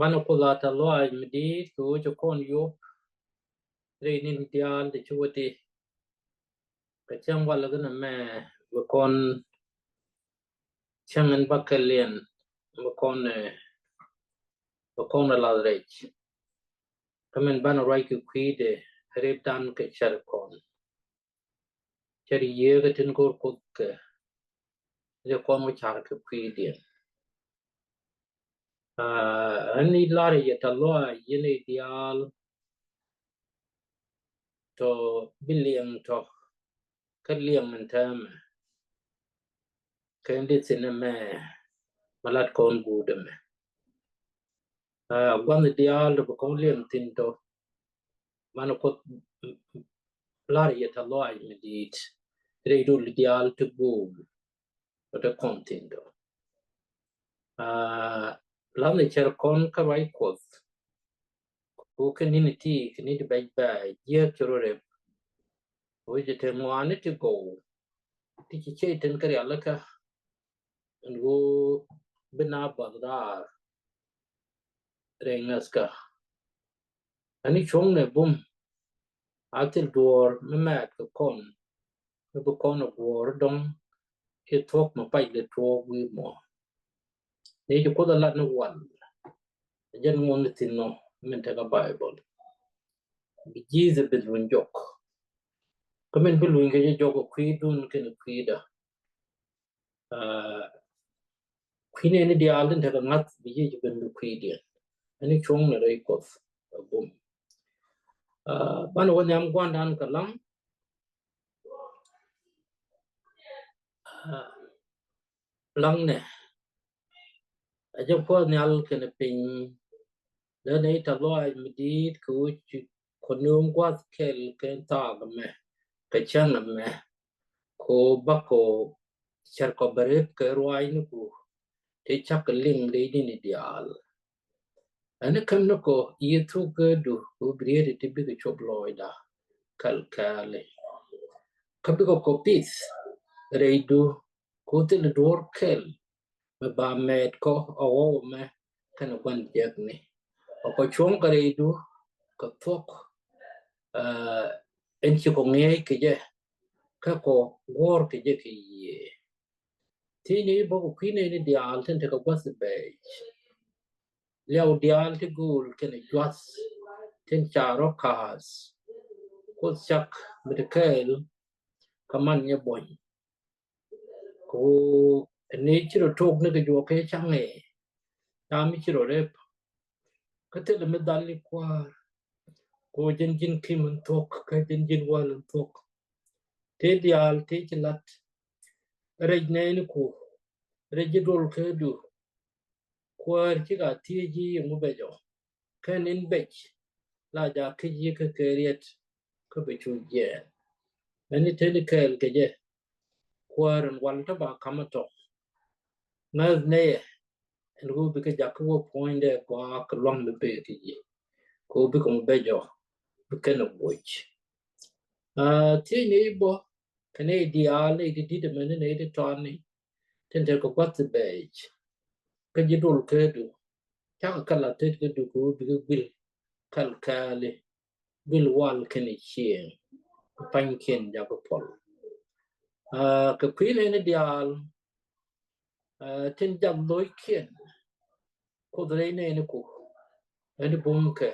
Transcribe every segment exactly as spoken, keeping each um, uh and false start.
Banɛ Kuoth a tɛth lɔaac mi di̱i̱t kɛ ɣöö ci kɔn yop rɛy ni̱n diaal ti ci wä ti. Kɛ cäŋ walɛ kɛ nɛmɛ bi kɔn cäŋ in bäkɛliɛn bi kɔn, eh, bi kɔn ɛ lath rɛc. Kä min banɛ ruac kɛ kui̱dɛ ripdan kɛ cär kɔn. Cär Yiëë kɛ tin go̱o̱r Kuoth kɛ, jɛ kɔn wä car kɛ kui̱diɛn. Ah, ɛn i̱ lar yɛ tɛth lɔaac yɛn i̱ diaal tɔ bi liɛŋ tɔ kä liɛŋ in täämɛ. Kɛn di thin ɛmɛ ma lat kɔn guut ɛmɛ. Ah, gua̱n i̱ diaal tɔ bi kɔn liɛŋ thin tɔ. Banɛ Kuoth lar yɛ tɛth lɔaac mi di̱i̱t rɛy rol diaal ti go̱o̱l. Bä te kɔn thi̱n dɔ. Ah, la̱th ni cär kɔn kä ruac Kuɔth. Ku kɛ ni̱n ti kɛ ni̱n ti bɛc bɛc jiäk ci rɔ rep. Ku jɛ te ŋuani ti gɔw ti ci cey tin kä rialikä. Ɛn ɣöö bi na bath raar rɛy ŋäthkä. Ani cuɔ̱ŋnɛ bum a thil duɔ̱ɔ̱r mi mɛɛt kɛ kɔn mi bi kɔn a guɔ̱ɔ̱r dɔ̱ŋ. I̱ thuɔ̱k mi pac lɛ tuɔɔk wi̱i̱ mɔ. Ni ci Kuoth a lat ni wal jɛn ŋuɔ̱n ni thi̱n nɔ min tekɛ Baibol. Bi ji̱th bi luny jɔk. Kä min bi luny kɛ jɛ jɔk ɛ kui̱dun kɛnɛ kui̱da. Ah, kui̱ nɛɛni diaal tin tekɛ ŋa̱th bi ji̱ ci ben bi kui̱diɛn. Ɛn i̱ cuɔ̱ŋ ni rɛy Kuɔth ɛ bum. Ah, banɛ wä nhiam gua̱ndan kɛ laŋ. Ah, laŋnɛ a jɛ Kuɔth Nhial kɛnɛ piny. Lɛ nɛy tɛth lɔaac mi di̱i̱t kɛ ɣöö ci kɔ nööŋ gua̱th kɛl kɛn thaak ɛmɛ kɛ cäŋ ɛmɛ. Ko bakɔ cär kɔ bɛ rep kɛ ruaacniku ti cak liŋ rɛy ni̱ni diaal. Ɛn ni käm ni kɔ yiëë thuk kä du ko bi riet ti bikɛ cop lɔɔcda kɛl kɛɛli. Kä bikɔ kɔ pith rɛy du ko thil duɔ̱ɔ̱r kɛl mi ba mɛɛt kɔ a ɣɔw mɛ kɛnɛ gua̱n jiäkni. Ɔ kɔ cuɔ̱ŋ kɛ rɛy du kɛ thuɔ̱k, ah, ɛn ci kɔ ŋi̱eec kɛ jɛ kä kɔ guɔ̱ɔ̱r kɛ jɛ kɛ yiëë. Thiecni bä kɛ kui̱ nɛɛni diaal tin tekɛ gua̱th bɛɛc. Liaw diaal ti go̱o̱l kɛnɛ juath tin ca rɔ kaath. Kuoth cak mi ti kɛɛl kä man nyɛ buɔ̱ny. Ko ni ci rɔ tok ni kɛ juɔk kɛ caŋɛ. Ca mi ci rɔ rep. Kä thilɛ mi dhal ni kua̱r. Ko jɛn ji̱n kim in thuɔ̱k kä jɛn ji̱n wal in thuɔ̱k. Tëë diaal tëë ci lat. Rɛc nɛɛni ku rɛc ji̱ dol kä du. Kuäär cik a thiec ji̱ yɛ ŋu bɛc ɔ. Kɛn in bɛc la ja ki̱c yi kä kɛ riet kä bɛ cu jiɛɛn. Ɛn ni teni kɛɛl kɛ jɛ. Kuäär in wal tɔ ba ka̱m a tɔk. Ŋäth nɛyɛ ɛn ɣöö bikɛ jak kä wä puɔ̱nydɛ gɔaa kɛ luaŋ mi bee kɛ yi. Kɛ ɣöö bikɛ mɔ bɛ jɔ bi kɛn a guɔc. Ah, thiec ni i̱ bɔ kɛ nɛy diaal nɛy ti di̱t ɛmɛni nɛy ti tɔani. Tin te kɛ gua̱th ti bɛɛc kä ji̱ dol kä du. Cakɛ kɛ la tet kä du kɛ ɣöö bikɛ guil kɛl kɛɛli. Bil wal kɛnɛ cieŋ. Pa̱nykiɛn jakɛ pɔl. Ah, kɛ kui̱ nɛni diaal, ah, tin jak lo̱ckiɛn. Kuoth rɛy nɛni ku ɛn bum kɛ,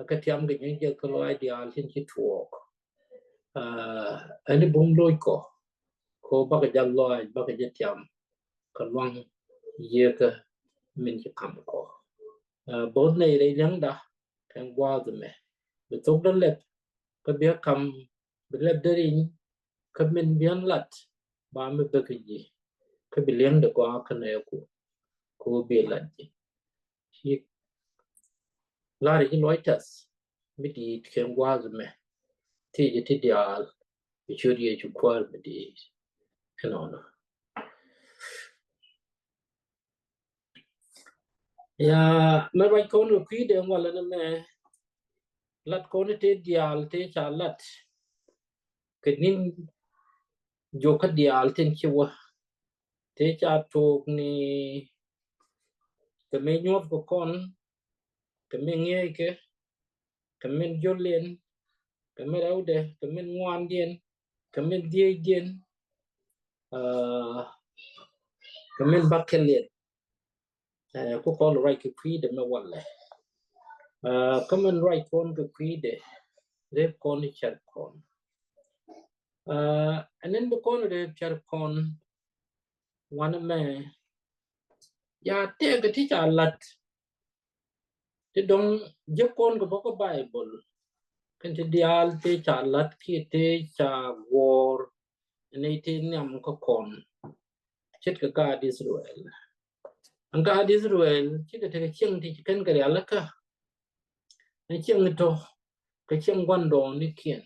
kɛ tiam kɛ nyɛn jɛ kɛ lɔaac diaal tin ci tuɔɔk. Ah, ɛn bum lo̱c kɔ ko bakɛ jak lɔaac bakɛ jɛ tiam kɛ luaŋ yieekä min ci kam kɔ. Ah, both nɛy rɛy liaŋda kɛn gua̱a̱th mɛ bi thok dä lɛp kä bi a kam bi lɛp dä riny kä min bi an lat ba mi bek ji̱ kä bi liaŋdɛ gɔaa kä nɛɛku. Ko bi lat ji̱ ci lar ji̱ lɔc tɛth mi di̱i̱t kɛn gua̱a̱th mɛ. Thiec ji̱ ti diaal bi ciöt Yecu Kuäär mi di̱i̱t. Ɛnɔnɔ. Ya, mɛ ruac kɔn kɛ kui̱dɛ ŋualɛ ni mɛ lat kɔn tëë diaal tëë ca lat kɛ ni̱n jiɔkä diaal tin ci wä tëë ca tuɔɔk ni kɛ mëë nyuɔth kɛ kɔn kɛ min ŋi̱eeckɛ, kɛ min joldiɛn, kɛ min rɛwdɛ, kɛ min ŋuandiɛn, kɛ min dhieecdiɛn, ah, kɛ min bäkɛldiɛn. Eh, ku kɔn ruac kɛ kui̱dɛ mɛ walɛ. Ah, kä min ruac kɔn kɛ kui̱dɛ, rep kɔn i̱ cär kɔn. Ah, ɛn ɛn bi kɔn rep cär kɔn, wanɛ mɛ, ya tëëkɛ ti ca lat. Ti dɔ̱ŋ jek kɔn kɛ bä kä Baibol, kɛn ti diaal ti ca lat kiɛ ti ca guɔ̱ɔ̱r, ni ti nhiam kä kɔn. Ce̱tkɛ gaat Israel. Ɛn gaat Israel, cikɛ tekɛ cieŋ ti ci kɛn kɛ rialikä. Ɛn cieŋ tɔ, kɛ cieŋ gua̱ndɔɔŋnikiɛn.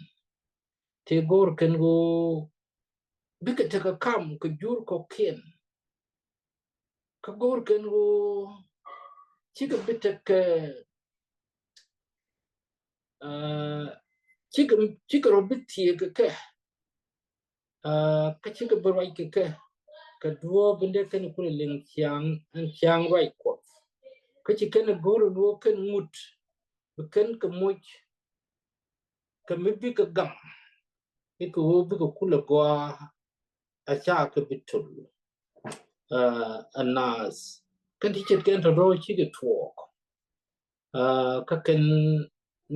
Ti go̱o̱r kɛn ɣöö bikɛ tekɛ kam kɛ jur kɔ̱kiɛn. Kä go̱o̱r kɛn ɣöö cikɛ bi tekɛ, ah, cikɛ, cikɛ rɔ bi thiek kɛ kɛ. Ah, kä cikɛ bi ruac kɛ kɛ, kɛ duɔ̱ɔ̱p in dee kɛn kulɛ liŋ ciaŋ, ɛn ciaŋ ruac Kuɔth. Kä ci kɛn go̱o̱r in ɣöö kɛn ŋut, bi kɛn kɛ moc, kɛ mi bikɛ gam, ikɛ ɣöö bikɛ kulɛ gɔaa, a ca kɛ bi tul. Ah, a naath, kɛn ti ce̱tkɛ ɛn tɔ̱tɔ̱ cikɛ tuɔɔk. Ah, kä kɛn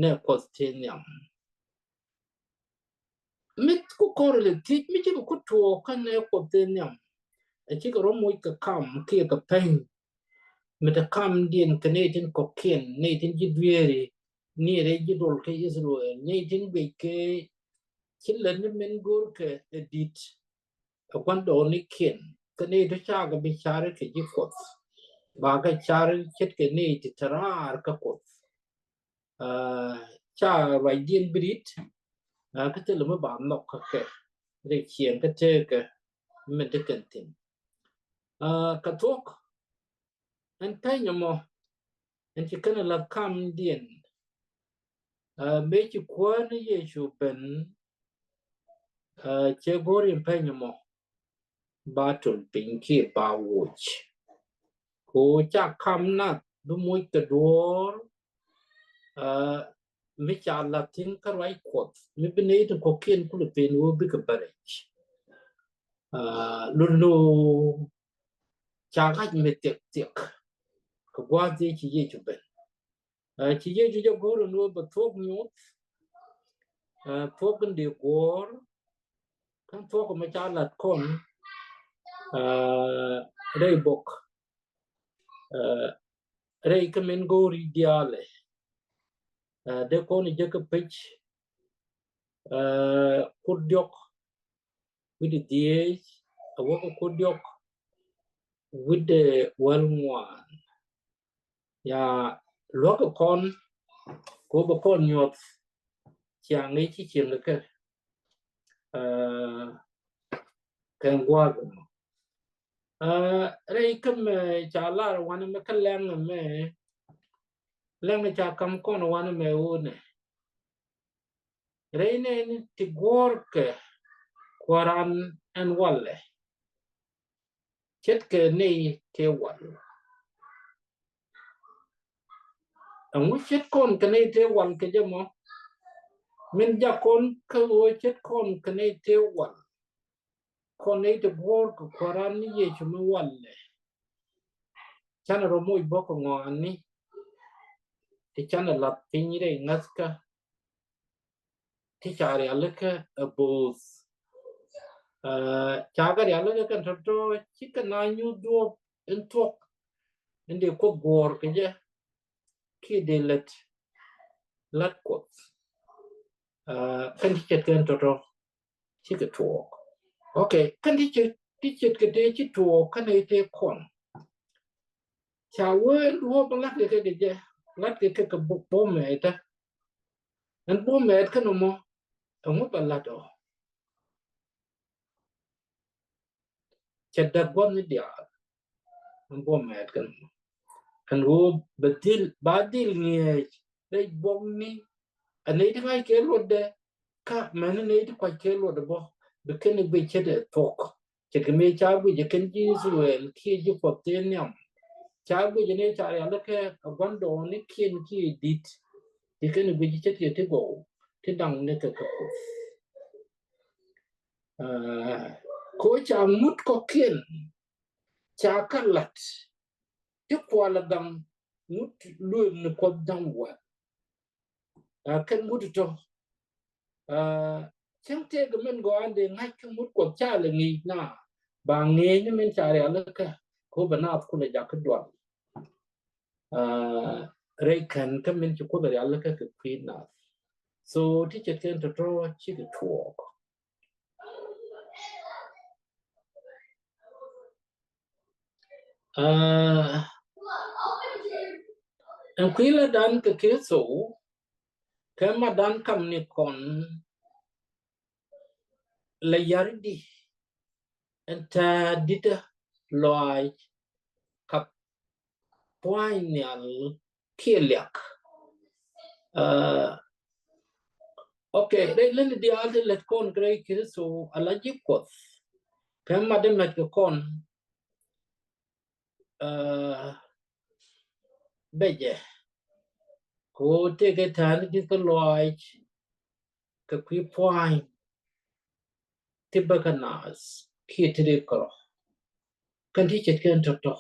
nɛ Kuɔth ti nhiam. Mi ku kɔr lɛ thiec, mi cikɛ ku tuɔɔk kä nɛ Kuɔth ti nhiam, a cikɛ rɔ moc kɛ kam kiɛ kɛ pɛny. Mi te kamdiɛn kɛ nɛy tin kɔ̱kiɛn, nɛy tin ji̱ dueeri, ni rɛy ji̱ dol kä Israel, nɛy tin guic kɛ ci lät ni min go̱o̱r kɛ ɛ di̱t. Ɛ gua̱ndɔɔŋnikiɛn, kä nɛy ti cakɛ bi car kɛ ji̱ Kuɔth, ba kɛ car ce̱tkɛ nɛy ti te raar kä Kuɔth. Ah, ca ruacdiɛn bi rit, ah, kä thilɛ mi ba nhɔk kä kɛ, rɛy ciɛŋ kä tëëkɛ min ti kɛn thi̱n. Ah, kɛ thuɔ̱k, ɛn pɛny ɛmɔ, ɛn ci kɛn ɛ la̱th kamdiɛn. Ah, mëë ci Kuäär ni Yecu ben, ah, cɛ go̱o̱r in pɛny ɛmɔ ba tul piny kiɛ ba woc. Ko ca kam nath bi moc kɛ duɔ̱ɔ̱r, ah, mi ca la̱th thi̱n kä ruac Kuɔth, mi bi nɛy ti kɔ̱kiɛn kulɛ pen ɣöö bikɛ bä rɛc. Ah, lulu ca ɣac mi thiɛk thiɛk kɛ gua̱a̱th ci Yecu ben. Ah, ci Yecu jɛ go̱o̱r in ɣöö bɛ thuɔ̱k nyuɔth, ah, thuɔ̱k in dee guɔ̱ɔ̱r, kɛn thuɔ̱k mi ca lat kɔn, ah, rɛy bok, ah, rɛy kä min go̱o̱ri diaalɛ. Ah, dee kɔn jɛ kä pec, ah, kur diɔk wi̱cdɛ dhieec, a wä kä kur diɔk wi̱cdɛ wäl ŋuan. Ya luäk kɔn, ko bɛ kɔn nyuɔth ciaŋ i̱ ci cieŋ kɛ, ah, kɛn gua̱a̱th mɔ. Ah, rɛy kä mɛ ca lar wanɛ mɛ kä lɛŋ mɛ, lɛŋ ca kam kɔn wanɛ mɛ wunɛ. Rɛy nɛn ti guɔ̱ɔ̱rkɛ Kua̱ran ɛn walɛ, ce̱tkɛ nɛy tëë wal. Ɛŋu ce̱t kɔn kɛ nɛy tëë wal kɛ jɛ mɔ? Min jak kɔn kä ɣöö ce̱t kɔn kɛ nɛy tëë wal. Kɔn nɛy ti guɔ̱ɔ̱rkɛ Kua̱ran ni Yecu mi walɛ. Canɛ rɔ moc bä kɛ ŋɔaani ti canɛ lath piny rɛy ŋäthkä ti ca rialikä ɛ bo̱o̱th. Ah, ca kɛ rialikä kɛn tɔ̱tɔ̱ cikɛ na nyuth duɔ̱ɔ̱p in thuɔ̱k in dee Kuoth guɔ̱ɔ̱r kɛ jɛ kiɛ dee lät, lät Kuɔth. Ah, kɛn ti ce̱tkɛ kɛn tɔ̱tɔ̱ cikɛ tuɔɔk. Ok, kɛn ti ce̱t, ti ce̱tkɛ tëë ci tuɔɔk kɛn i̱ tëë kɔn. Ca wee duɔ̱ɔ̱p latkɛ kɛ kɛ jɛ, latkɛ kɛ kɛ buɔ̱mɛɛtä. Ɛn buɔ̱mɛɛt kɛn mɔ, ɛŋu bɛ lat ɔ? Cɛ däk gua̱th ni diaal. Ɛn buɔ̱mɛɛt kɛn mɔ. Ɛn ɣöö bɛ dhil, ba dhil ŋi̱eec rɛy buɔ̱mni. Ɛ nɛy ti ŋa̱c kɛ luɔtdɛ, kä mɛni nɛy ti kuac kɛ luɔtdɛ bä, bi kɛn i̱ guic ce̱t ɛ thuɔ̱k. Ce̱tkɛ mëë ca guic ɛ kɛn ji̱ Israel kiɛ ji̱ Kuɔth tëë nhiam. Ca guic ni ca rialikä a gua̱ndɔɔŋnikiɛn kiɛ di̱t ti kɛn guic ce̱tkɛ ti gɔw ti da̱ŋ ni kɛ kɛ Kuoth. Aa, ko ca ŋut kɔ̱kiɛn ca kɛ la̱t ti kualɛ gaŋ ŋut lueek ni Kuɔth da̱ŋ wä. Aa, kɛn ŋut tɔ. Aa, cäŋ tëëk min gɔaa dee ŋa̱c kä ŋut Kuɔth ca lɛ ŋi̱i̱c na ba ŋi̱i̱c ni min ca rialikä ko bɛ naath kulɛ jakä dual. Aa, rɛy kän kä min ci Kuoth rialikä kɛ kui̱ naath. So ti ce̱tkɛn tɔ̱tɔ̱ cikɛ tuɔɔk. Aa, ɛn kui̱ lätdan kɛ Kritho kɛ matdan kamnikɔn lɛ yar di ɛn ta̱a̱ di̱tdä lɔaac kap pua̱a̱ny nhial kiɛ liak. Aa, ok, rɛy lätni diaal ti lät kɔn kɛ rɛy Kritho ala ji̱ Kuɔth kɛ mat di mɛt kɛ kɔn. Aa, bɛ jɛ ko tëëkɛ ta̱a̱ ni di̱t kä lɔaac kɛ kui̱ pua̱a̱ny ti bä kä naath kiɛ ti ri kärɔ. Kɛn ti ce̱tkɛn tɔ̱tɔ̱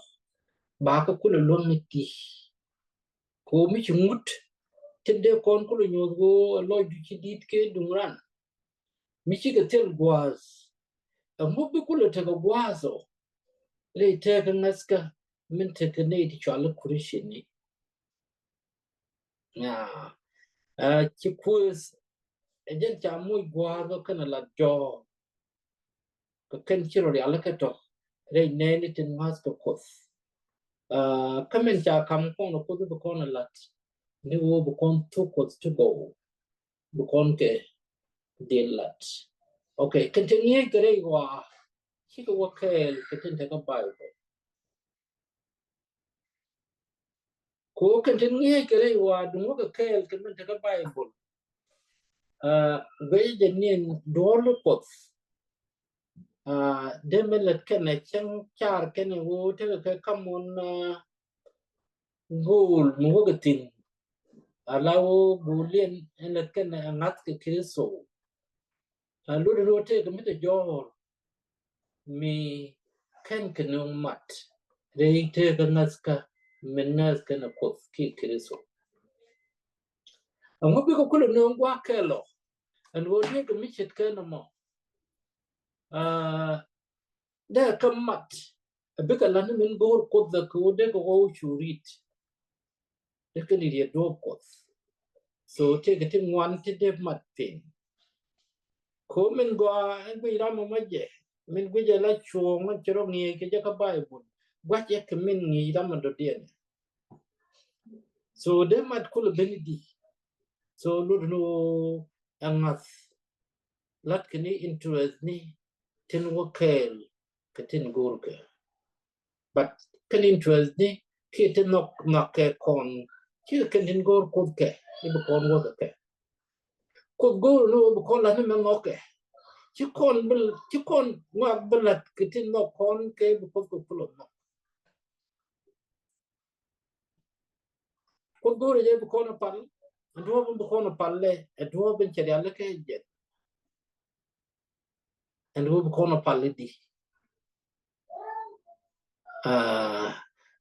ba kä kulɛ luäŋ ni ti. Ko mi ci ŋut tin dee kɔn kulɛ nyuɔth ɣöö a lɔcdu ci di̱t kɛ duŋ ran mi cikɛ thil gua̱a̱th. Ɛŋu bi kulɛ tekɛ gua̱a̱th ɔ? Rɛy tëëkä ŋäthkä min tekɛ nɛy ti cɔal i̱ Christian ni. Aa, aa, ci Kuoth ɛ jɛn ca moc gua̱a̱th ɔ kɛnɛ lat jɔɔk. Kɛ kɛn ci rɔ rialikä tɔ rɛy nɛɛni tin ŋa̱th kɛ Kuoth. Aa, kä min ca kam kɔn ɛ Kuoth bi kɔn ɛ lat ni ɣöö bi kɔn thuk Kuɔth ti gɔw bi kɔn kɛ dhil lat. Ok, kɛn tin ŋi̱eec kɛ rɛy ɣɔaa cikɛ wä kɛɛl kɛ tin te kä Baibol. Ko kɛn tin ŋi̱eec kɛ rɛy ɣɔaa duŋ wä kɛ kɛɛl kɛ min te kä Baibol. Aa, guic jɛ niɛn duɔl Kuɔth. Aa, dee mi lät kɛnɛ cäŋ car kɛnɛ ɣöö tekɛ kɛ kamuɔn, aa, go̱o̱l mi wä kɛ thi̱n. Ala ɣöö go̱o̱l liɛn ɛn lät kɛnɛ ɛ ŋa̱th kɛ Kritho. Aa, lot in ɣöö tekɛ mi te jɔɔr mi kɛn kɛ nööŋ mat rɛy tëëkä ŋäthkä min ŋäth kɛnɛ Kuoth kiɛ Kritho. Ɛŋu bikɛ kulɛ nööŋ gua̱a̱k kɛl ɔ? Ɛn ɣöö dee kɛ mi ce̱tkɛ nɔmɔ. Aa, dee kɛ mat ɛ bikɛ la̱t ni min go̱o̱r Kuoth ɛ kɛ ɣöö dee kɛ ɣɔw cu ri̱t. Dee kɛ ni riet duɔ̱ɔ̱p Kuɔth. So tëëkɛ ti ŋuan ti dee mat piny. Ko min gɔaa ɛn guic ram ɛmɔ jɛ min guic ɛ la cuɔ̱ɔ̱ŋ ɛn ci rɔ ŋi̱eec kɛ jɛ kä Baibol. Gua̱c ɛ kɛ min ŋi̱i̱c ram ɛn dɔ̱diɛn. So dee mat kulɛ ben i̱di. So lot ni ɣöö ɛ ŋa̱th la̱t kɛ ni interest ni tin wä kɛɛl kɛ tin go̱o̱r kɛ. But kɛn interest ni kiɛ ti nhɔk nhɔk kɛ kɔn ci kɛn tin go̱o̱r Kuoth kɛ i̱ bi kɔn wä kɛ kɛ. Kuoth go̱o̱r ni wä bi kɔn la ni mɛ nhɔk kɛ. Ci kɔn bi, ci kɔn ŋɔak bi lat kɛ tin nhɔk kɔn kɛ bi Kuoth kɛ kulɛ nhɔk. Kuoth go̱o̱r jɛ bi kɔn pal. Ɛn duɔ̱ɔ̱p bi kɔn pal lɛ, ɛn duɔ̱ɔ̱p bi cɛ rial lɛ kɛ jɛ. Ɛn duɔ̱ɔ̱p bi kɔn pal lɛ di. Aa,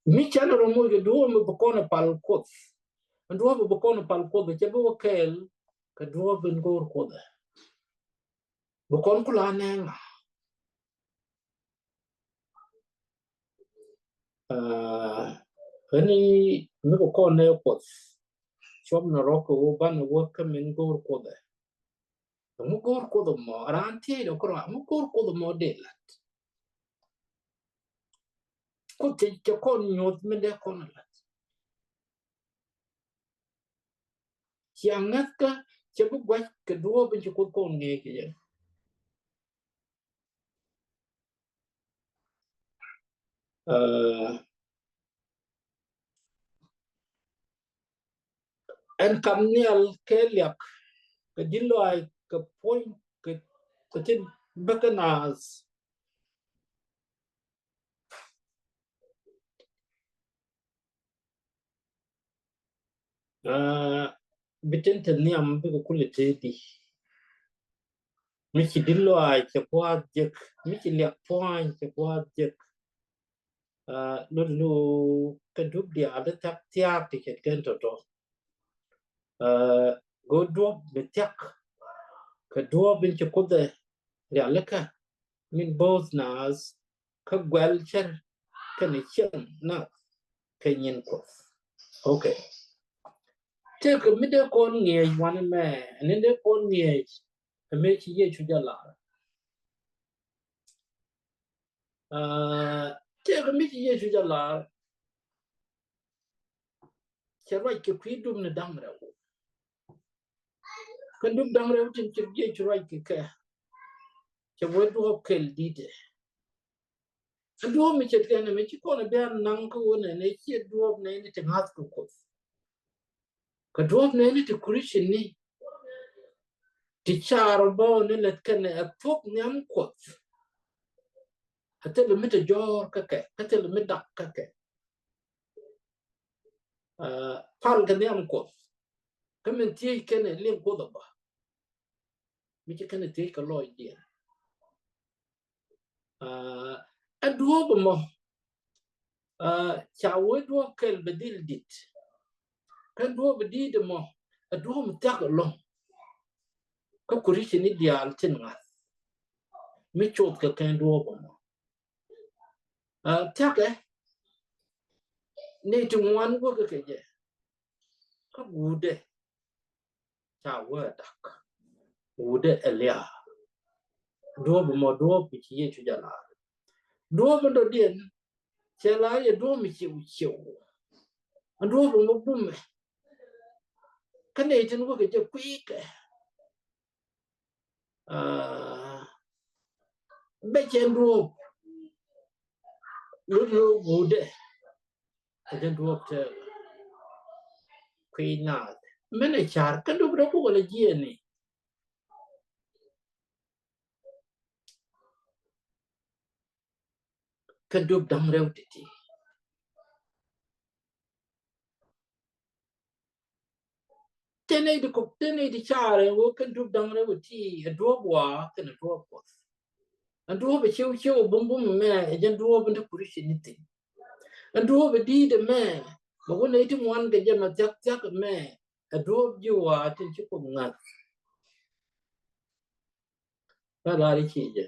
mi can rɔ moc kɛ duɔ̱ɔ̱p bi kɔn pal Kuoth. Ɛn duɔ̱ɔ̱p bi kɔn pal Kuoth cɛ bi wä kɛɛl kɛ duɔ̱ɔ̱p bi go̱o̱r Kuoth. Bi kɔn kula nɛŋa. Aa, ɣän i̱ mi kɛ kɔn nɛ Kuoth. Cuɔp ni rɔ kɛ wä banɛ wä kä min go̱o̱r Kuoth ɛ. Ɛŋu go̱o̱r Kuoth ɛmɔ? Raan tiey dɔ kɛ rɔ, ɛŋu go̱o̱r Kuoth ɛmɔ dee lat? Kuoth cɛ, cɛ kɔn nyuɔth min dee kɔn ɛ lat. Cia ŋäthkä cɛ bi gua̱c kɛ duɔ̱ɔ̱p in ci Kuoth kɔn ŋeec kɛ jɛ. Aa, ɛn kam nhial kɛ liak kɛ ji̱ lɔaac kɛ puɔ̱ny kɛ, kɛ tin bäkɛ naath. Aa, bi tin te nhiam bikɛ kulɛ tëëdi. Mi ci di̱t lɔaac cɛ pua̱a̱th jek, mi ci liak pua̱a̱ny cɛ pua̱a̱th jek. Aa, lot ni ɣöö kɛ dup diaal ti thiak thiaak ti ce̱tkɛn tɔ̱tɔ̱. Aa, go̱o̱r duɔ̱ɔ̱p mi thiak kɛ duɔ̱ɔ̱p in ci Kuoth ɛ rialikä min bo̱o̱th naath kä guɛl cär kɛnɛ cieŋ nath kɛ nyin Kuɔth. Okay. Tëëkɛ mi dee kɔn ŋi̱eec wanɛ mɛ, ni dee kɔn ŋi̱eec ɛ mëë ci Yecu jɛ lar. Aa, tëëkɛ mi ci Yecu jɛ lar, cɛ ruac kɛ kui̱ dup ni da̱ŋ rɛw. Kä dup da̱ŋ rɛw tin ci Yecu ruac kɛ kɛ, cɛ wee duɔ̱ɔ̱p kɛl di̱tɛ. Ɛ duɔ̱ɔ̱p mi ce̱tkɛn ɛmɛ ci kɔn ɛ bia naŋ kä ɣöö nɛnɛ ciɛ duɔ̱ɔ̱p nɛy ni ti ŋa̱th kɛ Kuoth. Kɛ duɔ̱ɔ̱p nɛy ni ti Christian ni ti car bä ni lät kɛnɛ ɛ thuɔ̱k nhiam Kuɔth. Ɛ thilɛ mi te jɔ̱ɔ̱r kä kɛ, kä thilɛ mi dak kä kɛ. Aa, pal kɛ nhiam Kuɔth. Kä min thiec kɛnɛ liŋ Kuoth ɛ bä, mi ci kɛnɛ thiec kɛ lɔcdiɛn. Aa, ɛ duɔ̱ɔ̱p ɛmɔ, aa, ca wee duɔ̱ɔ̱p kɛl bɛ dhil di̱t. Kä duɔ̱ɔ̱p bɛ di̱t ɛmɔ ɛ duɔ̱ɔ̱p mi thiak ɛlɔ̱ŋ. Kä Christian ni diaal tin ŋa̱th mi coth kɛ kɛn duɔ̱ɔ̱p ɛmɔ. Aa, thiakɛ ni ti ŋuan wäkɛ kɛ jɛ. Kä guudɛ ca wee dak, guudɛ Elia. Duɔ̱ɔ̱p ɛmɔ duɔ̱ɔ̱p mi ci Yecu jɛ lar. Duɔ̱ɔ̱p mi dɔ̱diɛn cɛ lar yɛ duɔ̱ɔ̱p mi ciw ciw. Duɔ̱ɔ̱p ɛmɔ bumɛ. Kä nɛy tin wäkɛ jɛ kui̱kɛ. Aa, bɛ cɛ duɔ̱ɔ̱p, lot ni ɣöö guudɛ. Ɛ jɛn duɔ̱ɔ̱p te kui̱ naath. Mɛn ɛ car kä dup rɛ bukɛ lɛ jiɛni. Kä dup da̱ŋ rɛw ti̱ti̱. Tëë nɛy ti kɔk, tëë nɛy ti carɛ ɣöö kɛn dup da̱ŋ rɛw ti ɛ duɔ̱ɔ̱p waa kɛnɛ duɔ̱ɔ̱p Kuɔth. Ɛ duɔ̱ɔ̱p ɛ ciw ciw ɛ bum bum mɛ, ɛ jɛn duɔ̱ɔ̱p in te Christian ni thi̱n. Ɛ duɔ̱ɔ̱p ɛ di̱i̱t ɛmɛ, bɛ wä nɛy ti ŋuan kɛ jɛ mɛ thia̱k thia̱k ɛmɛ, ɛ duɔ̱ɔ̱p ji̱ waa tin ci Kuoth ŋa̱th. Bä lar i̱ ci jɛ.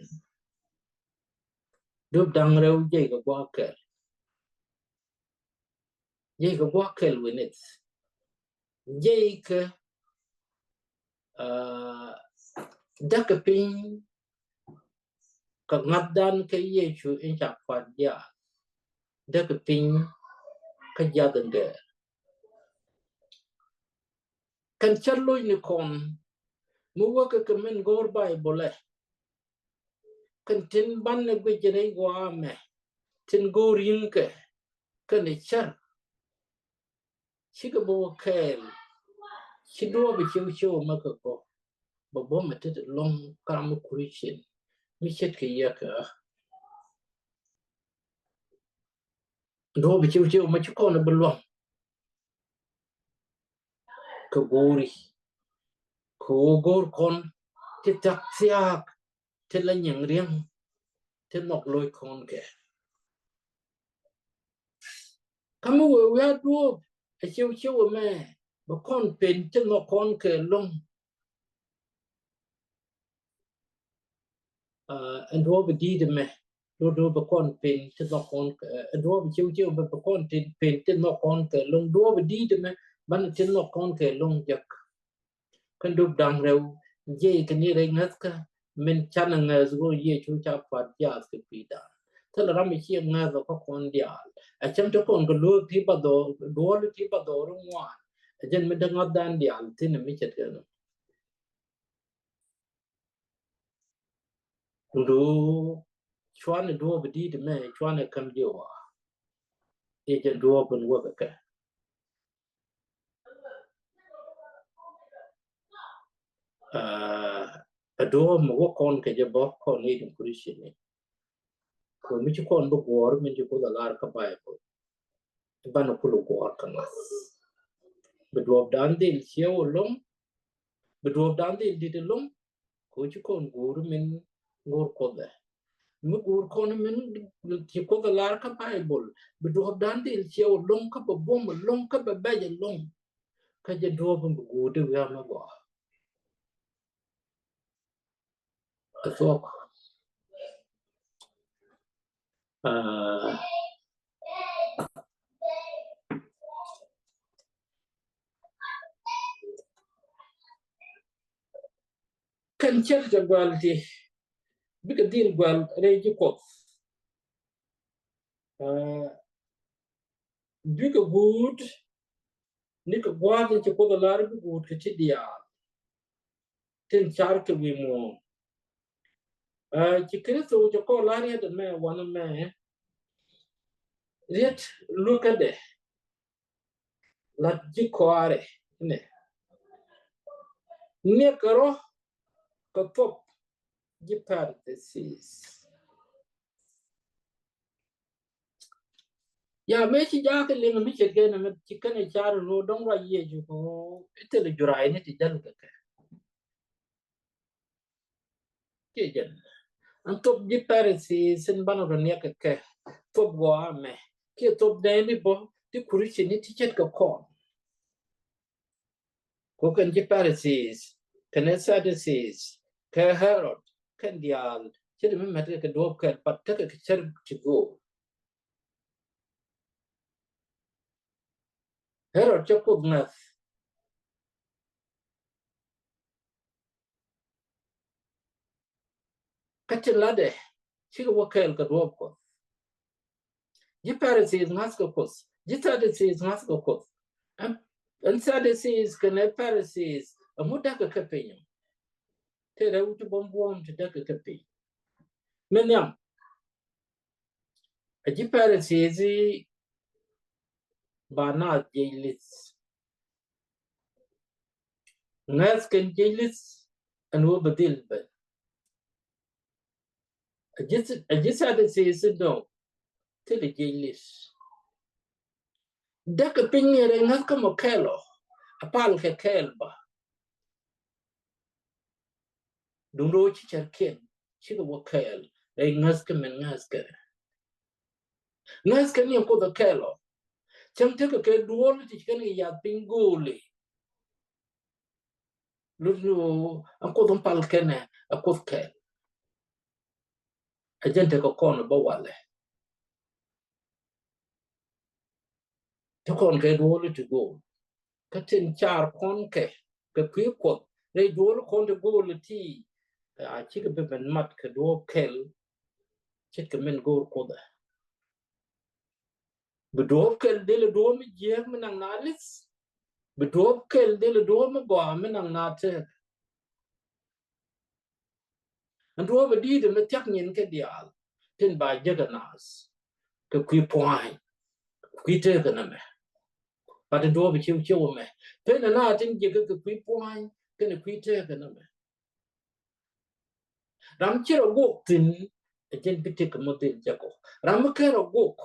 Dup da̱ŋ rɛw jiɛc kɛ gua̱a̱th kɛl. Jiɛc kɛ gua̱a̱th kɛl wi̱nith. Jiɛc kɛ, aa, däk kɛ piny kɛ ŋa̱thdan kɛ Yecu in ca kuat jiaath. Däk kɛ piny kä jiath in gɛɛr. Kɛn cä lo̱cnikɔn mi wäkɛ kɛ min go̱o̱r Baibol ɛ. Kɛn tin banɛ guic rɛy gua̱a̱mɛ tin go̱o̱r yi̱ŋkɛ kɛnɛ cär. Cikɛ bä wä kɛɛl. Ci duɔ̱ɔ̱p ɛ ciw ciw mɛ kɛ gɔ̱ bɛ bä mɛ tet ɛlɔ̱ŋ kam mi Christian mi ce̱tkɛ yɛ kɛ ɣä. Duɔ̱ɔ̱p ɛ ciw ciw mɛ ci kɔn ɛ bi lua̱ŋ kɛ go̱o̱ri. Kɛ ɣöö go̱o̱r kɔn ti thia̱k thia̱a̱k ti la nyiŋ riäŋ ti nhɔk lo̱c kɔn kɛ. Kä mi wee wiaa duɔ̱ɔ̱p ɛ ciw ciw ɛmɛ bɛ kɔn pen ti nhɔk kɔn kɛ lo̱ŋ. Aa, ɛn duɔ̱ɔ̱p ɛ di̱i̱t ɛmɛ, duɔ̱ɔ̱p, duɔ̱ɔ̱p bɛ kɔn pen ti nhɔk kɔn kɛ, ɛn duɔ̱ɔ̱p ɛ ciw ciw ɛmɛ bɛ kɔn ti pen ti nhɔk kɔn kɛ lo̱ŋ, duɔ̱ɔ̱p ɛ di̱i̱t ɛmɛ banɛ ti nhɔk kɔn kɛ lo̱ŋ jek. Kɛn dup da̱ŋ rɛw jiɛc kɛ ni rɛy ŋäthkä min canɛ ŋäth ɣöö Yecu ca pua̱t jiaath kɛ kui̱dan. Thilɛ ram mi ciɛ ŋäth ɔ kä kɔn diaal. Ɛ cäŋ ti kɔn kɛ luäk ti ba dhɔr, duɔl ti ba dhɔr ŋuan. Ɛ jɛn mi dee ŋa̱thdan diaal thi̱n mi ce̱tkɛ nɔ. Duŋdu cuanɛ duɔ̱ɔ̱p di̱i̱t mɛ cuanɛ käm ji̱ ɣɔaa. I̱ jɛn duɔ̱ɔ̱p in wäkɛ kɛ. Aa, ɛ duɔ̱ɔ̱p mi wä kɔn kɛ jɛ bä kɔn ni i̱ duŋ Christian ni. Kɛ mi ci kɔn bi guɔ̱ɔ̱r min ci Kuoth a lar kä Baibol. Banɛ kulɛ guɔ̱ɔ̱r kä ŋa̱th. Bi duɔ̱ɔ̱pdan dhil ciɛ wä lo̱ŋ, bi duɔ̱ɔ̱pdan dhil di̱t lo̱ŋ, kɛ ɣöö ci kɔn guur min go̱o̱r Kuoth ɛ. Mi guur kɔn min ci Kuoth ɛ lar kä Baibol, bi duɔ̱ɔ̱pdan dhil ciɛ wä lo̱ŋ, kä bɛ buɔ̱m lo̱ŋ, kä bɛ bɛc lo̱ŋ. Kä jɛ duɔ̱ɔ̱p in bi guur di wiaa mi gɔaa. A thuɔ̱k. Ah. Kɛn cär cɛ gua̱l ti bikɛ dhil gua̱l rɛy ji̱ Kuɔth. Ah, bikɛ guut ni kɛ gua̱a̱th in ci Kuoth ɛ lar bi guut kɛ ti diaal tin car kɛ wi̱i̱ muɔ̱ɔ̱n. Ah, ci Kritho cɛ kɔn lar riet ɛmɛ wanɛ mɛ, riet luäkädɛ lat ji̱ kɔaarɛ nɛ, niɛkɛ rɔ kɛ thop ji̱ Pharisees. Ya mëë ci jakä liŋ mi ce̱tkɛ nɛ mɛ ci kɛn ɛ car ro dɔ̱ŋ ruac Yecu kɛ ɣöö i̱ thilɛ juray ni ti jäl kɛ kɛ. Kiɛ jɛn ɛn thop ji̱ Pharisees in banɛ rɔ niɛk kɛ kɛ, thop gɔaa mɛ kiɛ thop nɛɛni bä ti Christian ni ti ce̱tkɛ kɔn. Kɛ ɣöö kɛn ji̱ Pharisees kɛnɛ Sadducees kɛ Herod kɛn diaal ce̱t mi mɛt kɛ kɛ duɔ̱ɔ̱p kɛl, but tekɛ kɛ cär ti go̱o̱r. Herod cɛ Kuoth ŋäth. Kä tin latdɛ cikɛ wä kɛɛl kɛ duɔ̱ɔ̱p Kuɔth. Ji̱ Pharisees ŋa̱thkɛ Kuoth, ji̱ Sadducees ŋa̱thkɛ Kuoth. Ɛn, ɛn Sadducees kɛnɛ Pharisees ɛŋu däkɛ kɛ piny? Tëë rɛw ti buɔ̱m buɔ̱ɔ̱m ti däkɛ kɛ piny. Min nhiam, a ji̱ Pharisees i̱ ba naath jiɛc li̱th. Ŋäth kɛn jiɛc li̱th ɛn ɣöö bɛ dhil ben. A ji̱, a ji̱ Sadducees i̱ dɔ̱ŋ thilɛ jiɛc li̱th. Däkɛ piny ni rɛy ŋäth kä mɔ kɛl ɔ, a pal kɛ kɛɛl bä. Duundɛ ɣöö ci cärkiɛn cikɛ wä kɛɛl rɛy ŋäth kä min ŋäth kɛ. Ŋäth kɛ ni ɛn Kuoth ɛ kɛɛl ɔ. Cäŋ tekɛ kɛ duɔl ti ci kɛn kɛ yath piny go̱o̱li. Lut ni ɣöö ɛn Kuoth in pal kɛnɛ ɛ Kuoth kɛɛl. Ɛ jɛn tekɛ kɔn bä walɛ. Ti kɔn kɛ duɔli ti go̱o̱l. Kä tin car kɔn kɛ kɛ kui̱ Kuɔth rɛy duɔli kɔn ti go̱o̱l ti, a cikɛ bi ben mat kɛ duɔɔp kɛl. Ce̱tkɛ min go̱o̱r Kuoth ɛ. Bi duɔɔp kɛl dhil duɔɔp mi jiääk mi naŋ na li̱th. Bi duɔɔp kɛl dhil duɔɔp mi gɔaa mi naŋ na tëëk. Ɛn duɔ̱ɔ̱p ɛ di̱i̱t ɛmɛ thia̱k nyin kɛ diaal tin ba jek ɛ naath kɛ kui̱ pua̱a̱ny, kui̱ tëëkɛ nɛmɛ. Bat ɛn duɔ̱ɔ̱p ɛ ciw ciw ɛmɛ pen ɛ naath tin jek kɛ kui̱ pua̱a̱ny kɛnɛ kui̱ tëëkɛ nɛmɛ. Ram ci rɔ guɔk thi̱n ɛ jɛn bi tëëkɛ mɔ dhil jek ɔ. Ram mi ken rɔ guɔk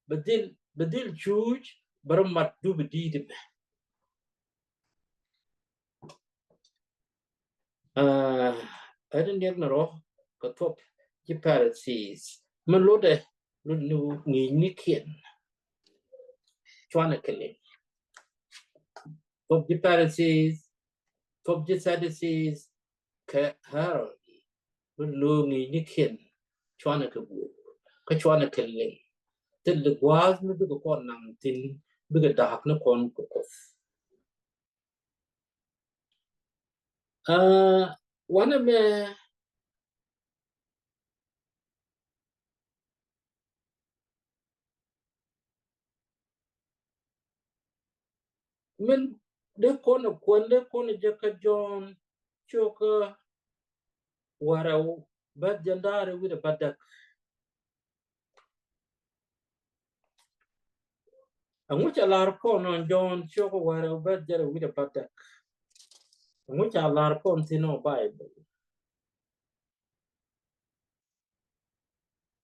bɛ dhil, bɛ dhil cuuc bɛ rɔ mat dup ɛ di̱i̱t ɛmɛ. Aa, ɛ di niɛk ni rɔ kɛ thop ji̱ Pharisees mi lotdɛ lot ni ŋi̱i̱cnikiɛn. Cuanɛ kɛ liŋ. Thop ji̱ Pharisees, thop ji̱ Sadducees kɛ Herod lot ni ŋi̱i̱cnikiɛn. Cuanɛ kɛ guur kä cuanɛ kɛ liŋ. Thil di gua̱a̱th mi bikɛ kɔn naŋ thi̱n bikɛ da̱a̱k ni kɔn kɛ Kuoth. Aa, wanɛ mɛ min dee kɔn ɛ kuɛn dee kɔn ɛ jɛ kä Jɔ̱ɔ̱n cio̱kä wäl rɛw bäth jiɛn da̱ŋ rɛw wi̱cdɛ bädäk. Ɛŋu ca lar kɔn ɔ Jɔ̱ɔ̱n cio̱kä wäl rɛw bäth jiɛn rɛw wi̱cdɛ bädäk? Ɛŋu ca lar kɔn thi̱n ɔ Baibol?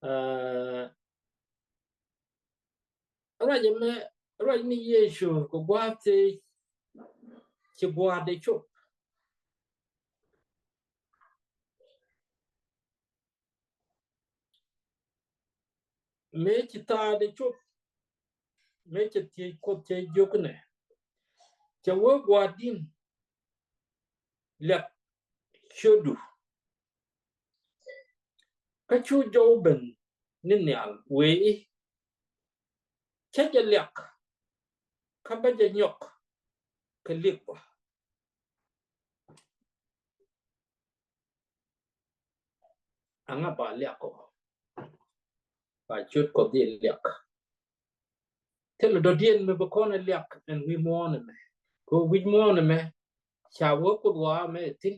Aa, ruac ɛmɛ, ruac ni Yecu kɛ gua̱a̱th thiec ci gua̱a̱thdɛ cop. Mëë ci thaatdɛ cop, mëë cɛ thiec Kuoth cɛ jiök nɛ, cɛ wee gua̱a̱thdin liak ciötdu. Kä cu jɔw ben ni nhial wee i̱, cä jɛ liak, kä bä jɛ nyɔk kɛ liek bä. Aŋa ba liak kɔ? Ba ciöt Kuɔth dhil liak. Thilɛ dɔ̱diɛn mi bi kɔn ɛ liak ɛn wi̱i̱ muɔ̱ɔ̱n ɛmɛ. Kɛ wi̱c muɔ̱ɔ̱n ɛmɛ ca wee Kuoth wa̱a̱ mɛ ɛ thi̱n.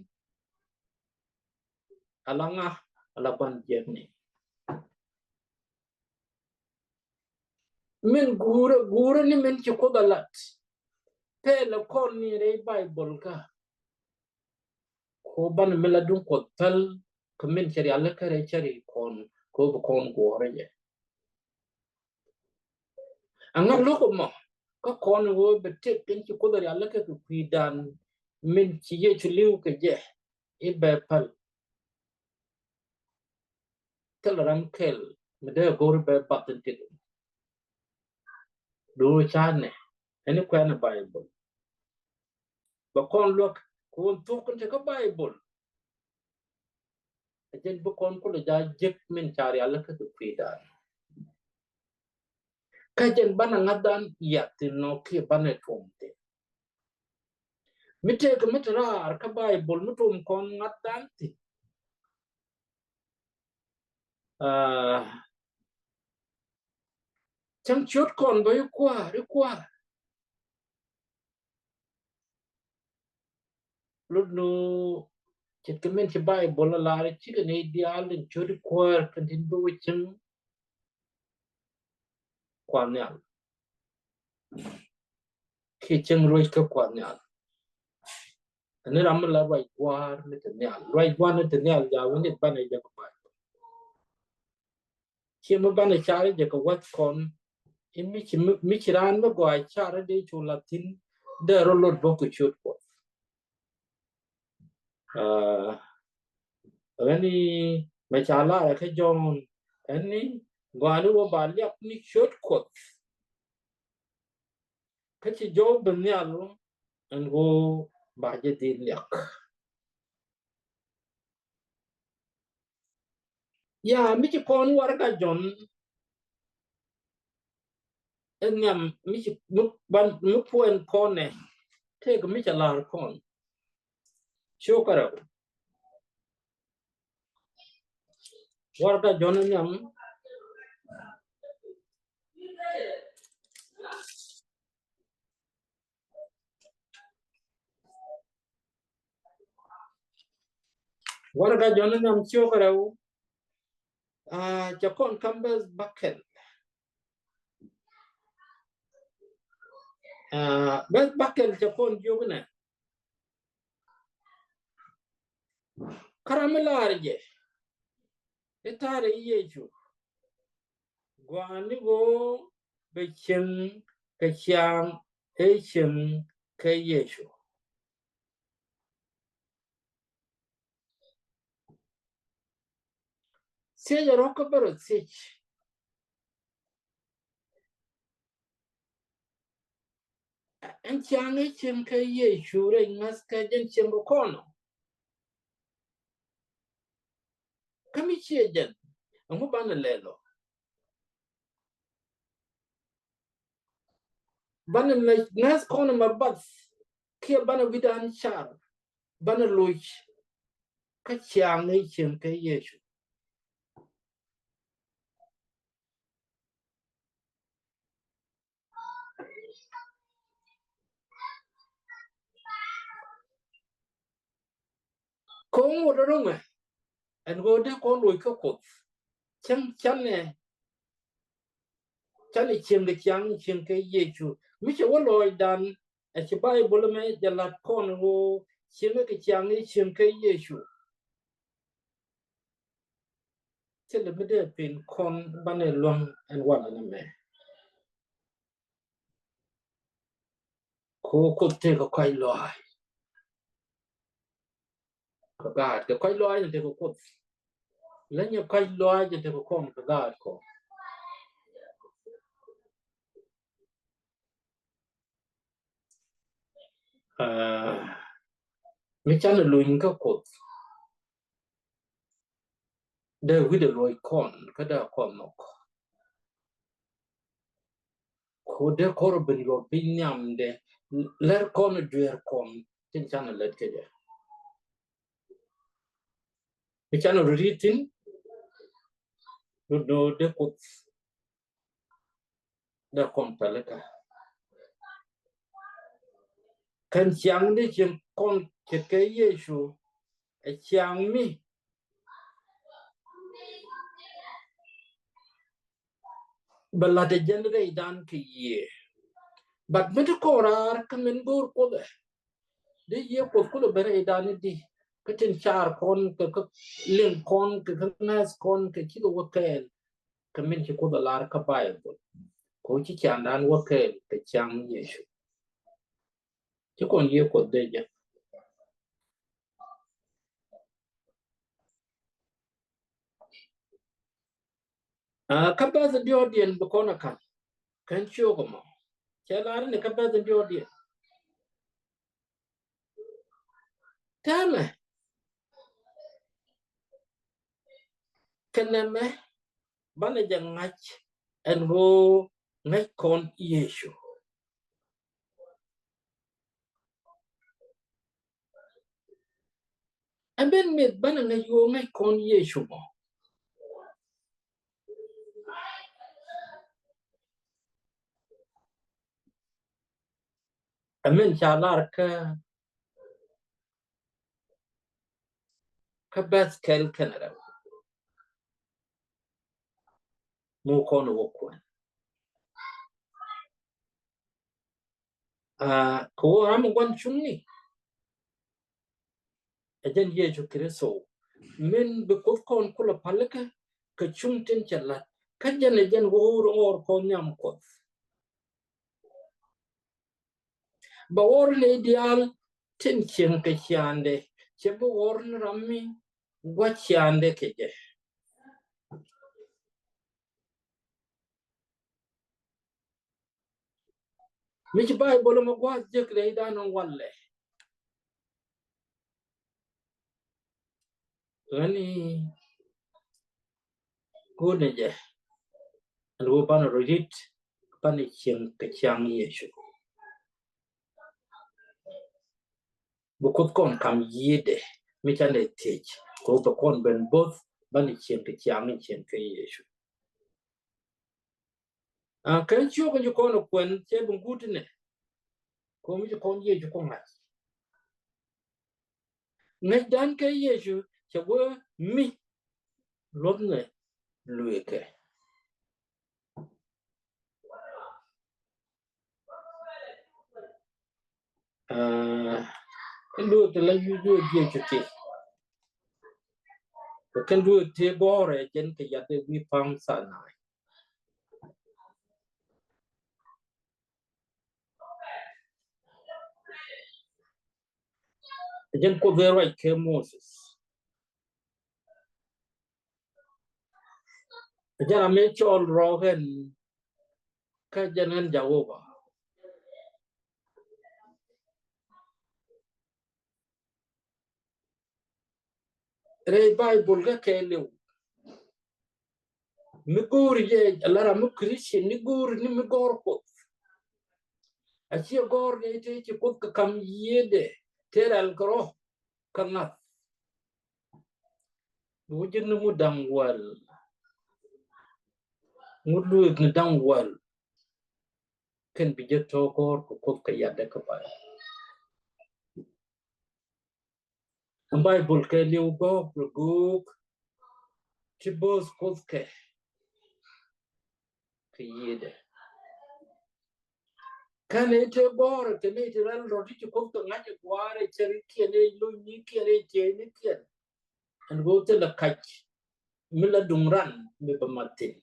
Ala ŋa, ala gua̱n jiɛkni. Min guurä, guurä ni min ci Kuoth a lat. Pɛlɛ kɔn ni rɛy Baibol kä. Ko banɛ mi la duŋ Kuɔth päl kä min cɛ rialikä rɛy cä ri kɔn, ko bi kɔn guɔrä jɛ. Aŋa lo̱k ɛmɔ kä kɔn wee bɛ tëk in ci Kuoth a rialikä kɛ kui̱dan min ci Yecu li̱w kɛ jɛ i̱ bɛ päl. Thilɛ ram kɛl mi dee go̱r bɛ bath in tëk. Duŋ canɛ ɛn i̱ kuɛn ɛ Baibol. Bɛ kɔn luäk kɛ ɣöö thuk in te kä Baibol. Ɛ jɛn bi kɔn kulɛ ja̱ jek min ca rialikä kɛ kui̱dan. Kä jɛn banɛ ŋa̱thdan yath thi̱n nɔ kiɛ banɛ tuɔm thi̱n. Mi tëëkɛ mi te raar kä Baibol mi tuɔm kɔn ŋa̱thdan thi̱n. Aa, cäŋ ciöt kɔn bä i̱ kua̱r, i̱ kua̱r. Lot nu ce̱tkɛ min ci Baibol a lar i̱ cikɛ nɛy diaal tin ciöt i̱ kuäär kɛn tin bi wä cieŋ Kua̱r nhial. Kiɛ cieŋ ruec kä Kua̱r nhial. Ani ram mi la ruac gua̱a̱r ni te nhial. Ruac gua̱a̱r ni te nhial ja̱ wä ni banɛ jɛ kɛ Baibol. Ciɛ mi banɛ car jɛ kɛ wäth kɔn. I̱ mi ci, mi ci raan mi gɔaa car dee cu la thi̱n dee rɔ lot bä kɛ ciöt Kuɔth. Aa, ɣän i̱ mɛ ca lar ɛ kä Jɔ̱ɔ̱n ɛn ni gɔaa ni wä ba liak ni ciöt Kuɔth. Kä ci jɔw bi nhial ɛn ɣöö ba jɛ dhil liak. Ya, mi ci kɔn warɛga Jɔ̱ɔ̱n ɛ nhiam mi ci mi ban mi puɔ̱n kɔn ɛ tëëk mi ca lar kɔn. Ciökä rɛw. Warɛga Jɔ̱ɔ̱n ɛ nhiam. Warɛga Jɔ̱ɔ̱n ɛ nhiam ciökä rɛw. Aa, cɛ kɔn kam beth bäkɛl. Aa, beth bäkɛl cɛ kɔn jiök nɛ. Kä ram mi lar jɛ i̱ ta̱rɛ Yecu. Gua̱a̱ni ɣöö bɛ cieŋ kɛ ciaŋ ëë cieŋ kɛ Yecu. Thiecɛ rɔ̱ kä bä rɔ thiec. Ɛn ciaŋ ëë cieŋ kɛ Yecu rɛy ŋäth kɛ jɛn cieŋ kɛ kɔn ɔ. Kä mi ciɛ jɛn ɛŋu banɛ lɛl ɔ? Banɛ mɛ ŋäth kɔn mɛ bath kiɛ banɛ wi̱dan car banɛ loc kä ciaŋ ëë cieŋ kɛ Yecu. Ko̱ŋ wä dɔ̱dɔ̱ŋɛ ɛn ɣöö dee kɔn loc kä Kuoth. Cäŋ canɛ canɛ cieŋ kɛ ciaŋ cieŋ kɛ Yecu mi cɛ wä lɔɔcdan. Ɛ ci Baibol ɛmɛ jɛ lat kɔn ɣöö cieŋ kɛ ciaŋ cieŋ kɛ Yecu. Thilɛ mi dee pin kɔn banɛ luäŋ ɛn walɛ nɛmɛ. Ko Kuoth tëëkɛ kɔc lɔaac. kɛ gaat, kɛ kɔc lɔaac in tekɛ Kuoth. Leny ɛ kɔc lɔaac in tekɛ kɔn kɛ gaat kɔ. Ah, mi canɛ luny kä Kuoth. Dee wi̱cdɛ luɔc kɔn kä dee kɔn nhɔk. Ku dee kɔr ben yuɔr piny nhiamdɛ, lɛr kɔn dueer kɔn tin canɛ lät kä jɛ. Mi canɛ rɔ ri̱t thi̱n, rɔ dee Kuoth dee kɔn pɛlikä. Kɛn ciaŋ ni cieŋ kɔn ce̱tkɛ Yecu, ɛ ciaŋ mi bɛ la̱t ɛ jɛn rɛydan kɛ Yiëë. But mi ti kɔn raar kä min go̱o̱r Kuoth ɛ, dee Yiëë Kuoth kulɛ ben rɛydan i̱di, kä tin car kɔn kɛ, kä liŋ kɔn kɛ, kä ŋäth kɔn kɛ, cikɛ wä kɛɛl kɛ min ci Kuoth ɛ lar kä Baibol. Kɛ ɣöö ci ciaŋdan wä kɛɛl kɛ ciaŋ Yecu. Ci kɔn Yiëë Kuoth dee jɛ. Ah, kä bɛ̈th diɔ̱ɔ̱kdiɛn bi kɔn ɛ ka̱n, kɛn ciök ɛmɔ. Cɛ lar ni kä bɛ̈th diɔ̱ɔ̱kdiɛn. Täämɛ kɛ nɛmɛ banɛ jɛ ŋa̱c ɛn ɣöö ŋäc kɔn Yecu. Ɛ ben mith banɛ ŋäc ɣöö ŋäc kɔn Yecu mɔ. Ɛ min ca lar kä, kä bɛ̈th kɛl kɛnɛ rɛw. Mu kɔn wä kuɛn. Ah, kɛ ɣöö ram mi gua̱n cuŋni ɛ jɛn Yecu Kritho, min bi Kuoth kɔn kulɛ palikä kɛ cuŋ tin cɛ la̱t. Kä jɛn ɛ jɛn ɣöö ɣɔr kɔn nhiam Kuɔth. Bɛ ɣɔr ni diaal tin cieŋ kɛ ciaaŋdɛ, cɛ bi ɣɔr ni ram mi gua̱c ciaaŋdɛ kɛ jɛ. Mi ci Baibol mɔ gua̱a̱th jek rɛydan walɛ. Ɣän i̱ go̱o̱nɛ jɛ ɛn ɣöö banɛ rɔ rit, banɛ cieŋ kɛ ciaŋ Yecu. Bi Kuoth kɔn ka̱m yiëëdɛ mi canɛ thiec, kɛ ɣöö bɛ kɔn ben bo̱th banɛ cieŋ kɛ ciaŋ in cieŋ kɛ Yecu. Ah, kɛn ciök in ci kɔn ɛ kuɛn cɛ bi ŋut inɛ. Kɛ ɣöö mi ci kɔn Yecu kɔn ŋa̱c. Ŋäcdan kɛ Yecu cɛ wee mi luɔthnɛ lueekɛ. Ah, kɛn dueek ti la yuc dueek Yecu ti. Kɛ kɛn dueek ti gɔ̱rɛ jɛn kɛ yath ɛ wi̱i̱ pa̱a̱m Thanai. Jɛn Kuoth ëë ruac kɛ Moses. Jɛn ram mi cɔl rɔɔk ɛn kä jɛn ɛn Jehovah. Rɛy Baibol kä kɛɛliw. Mi go̱o̱ri jɛ, a la ram mi Christian, mi go̱o̱ri ni mi gɔ̱r Kuoth. A ciɛ gɔ̱r ni te ci Kuoth kɛ ka̱m yiëëdɛ, te rɛl kɛ rɔ, kä ŋa̱th. Bi wä ji̱n ni ŋut da̱ŋ wäl. Ŋut lueek ni da̱ŋ wäl. Kɛn bi jɛ tɔ̱ gɔ̱r kɛ Kuoth kɛ yatdɛ kɛ Baibol. Baibol kɛɛliw gɔ̱k rɛ göök ti bo̱o̱th Kuoth kɛ, kɛ yiëëdɛ. Kɛn i̱ te gɔ̱r kɛn i̱ te rɛl rɔ ti ci Kuoth kɛ ŋa̱c ɛ gua̱a̱r ɛ cɛrikiɛn ɛ lo̱nynikiɛn ɛ tieynikiɛn. Ɛn ɣöö thilɛ kac mi la duŋ ran mi bɛ mat thi̱n.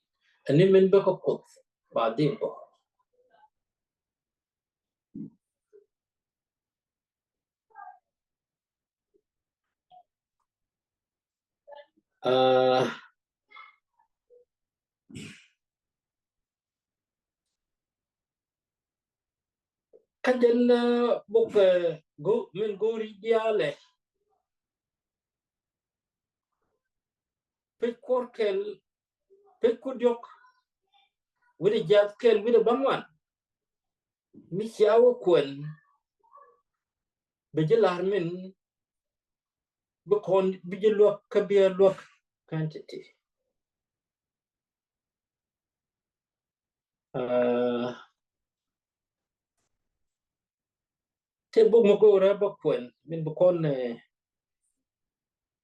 Ɛn ni min bä kä Kuoth ba dhil gɔ̱r. Aa, kä jɛn, aa, bok, aa, go, min go̱o̱ri diaalɛ. Pec kuɔr kɛl, pec ku diɔk, wi̱cdɛ jiath kɛl, wi̱cdɛ bäŋuan. Mi cia wä kuɛn, bɛ ji̱ la̱r min bi kɔn, bi ji̱ luäk kä bi a luäk kɛn ti̱ti̱. Aa, tëë bok mi go̱o̱rä bä kuɛn min bi kɔn, ɛ,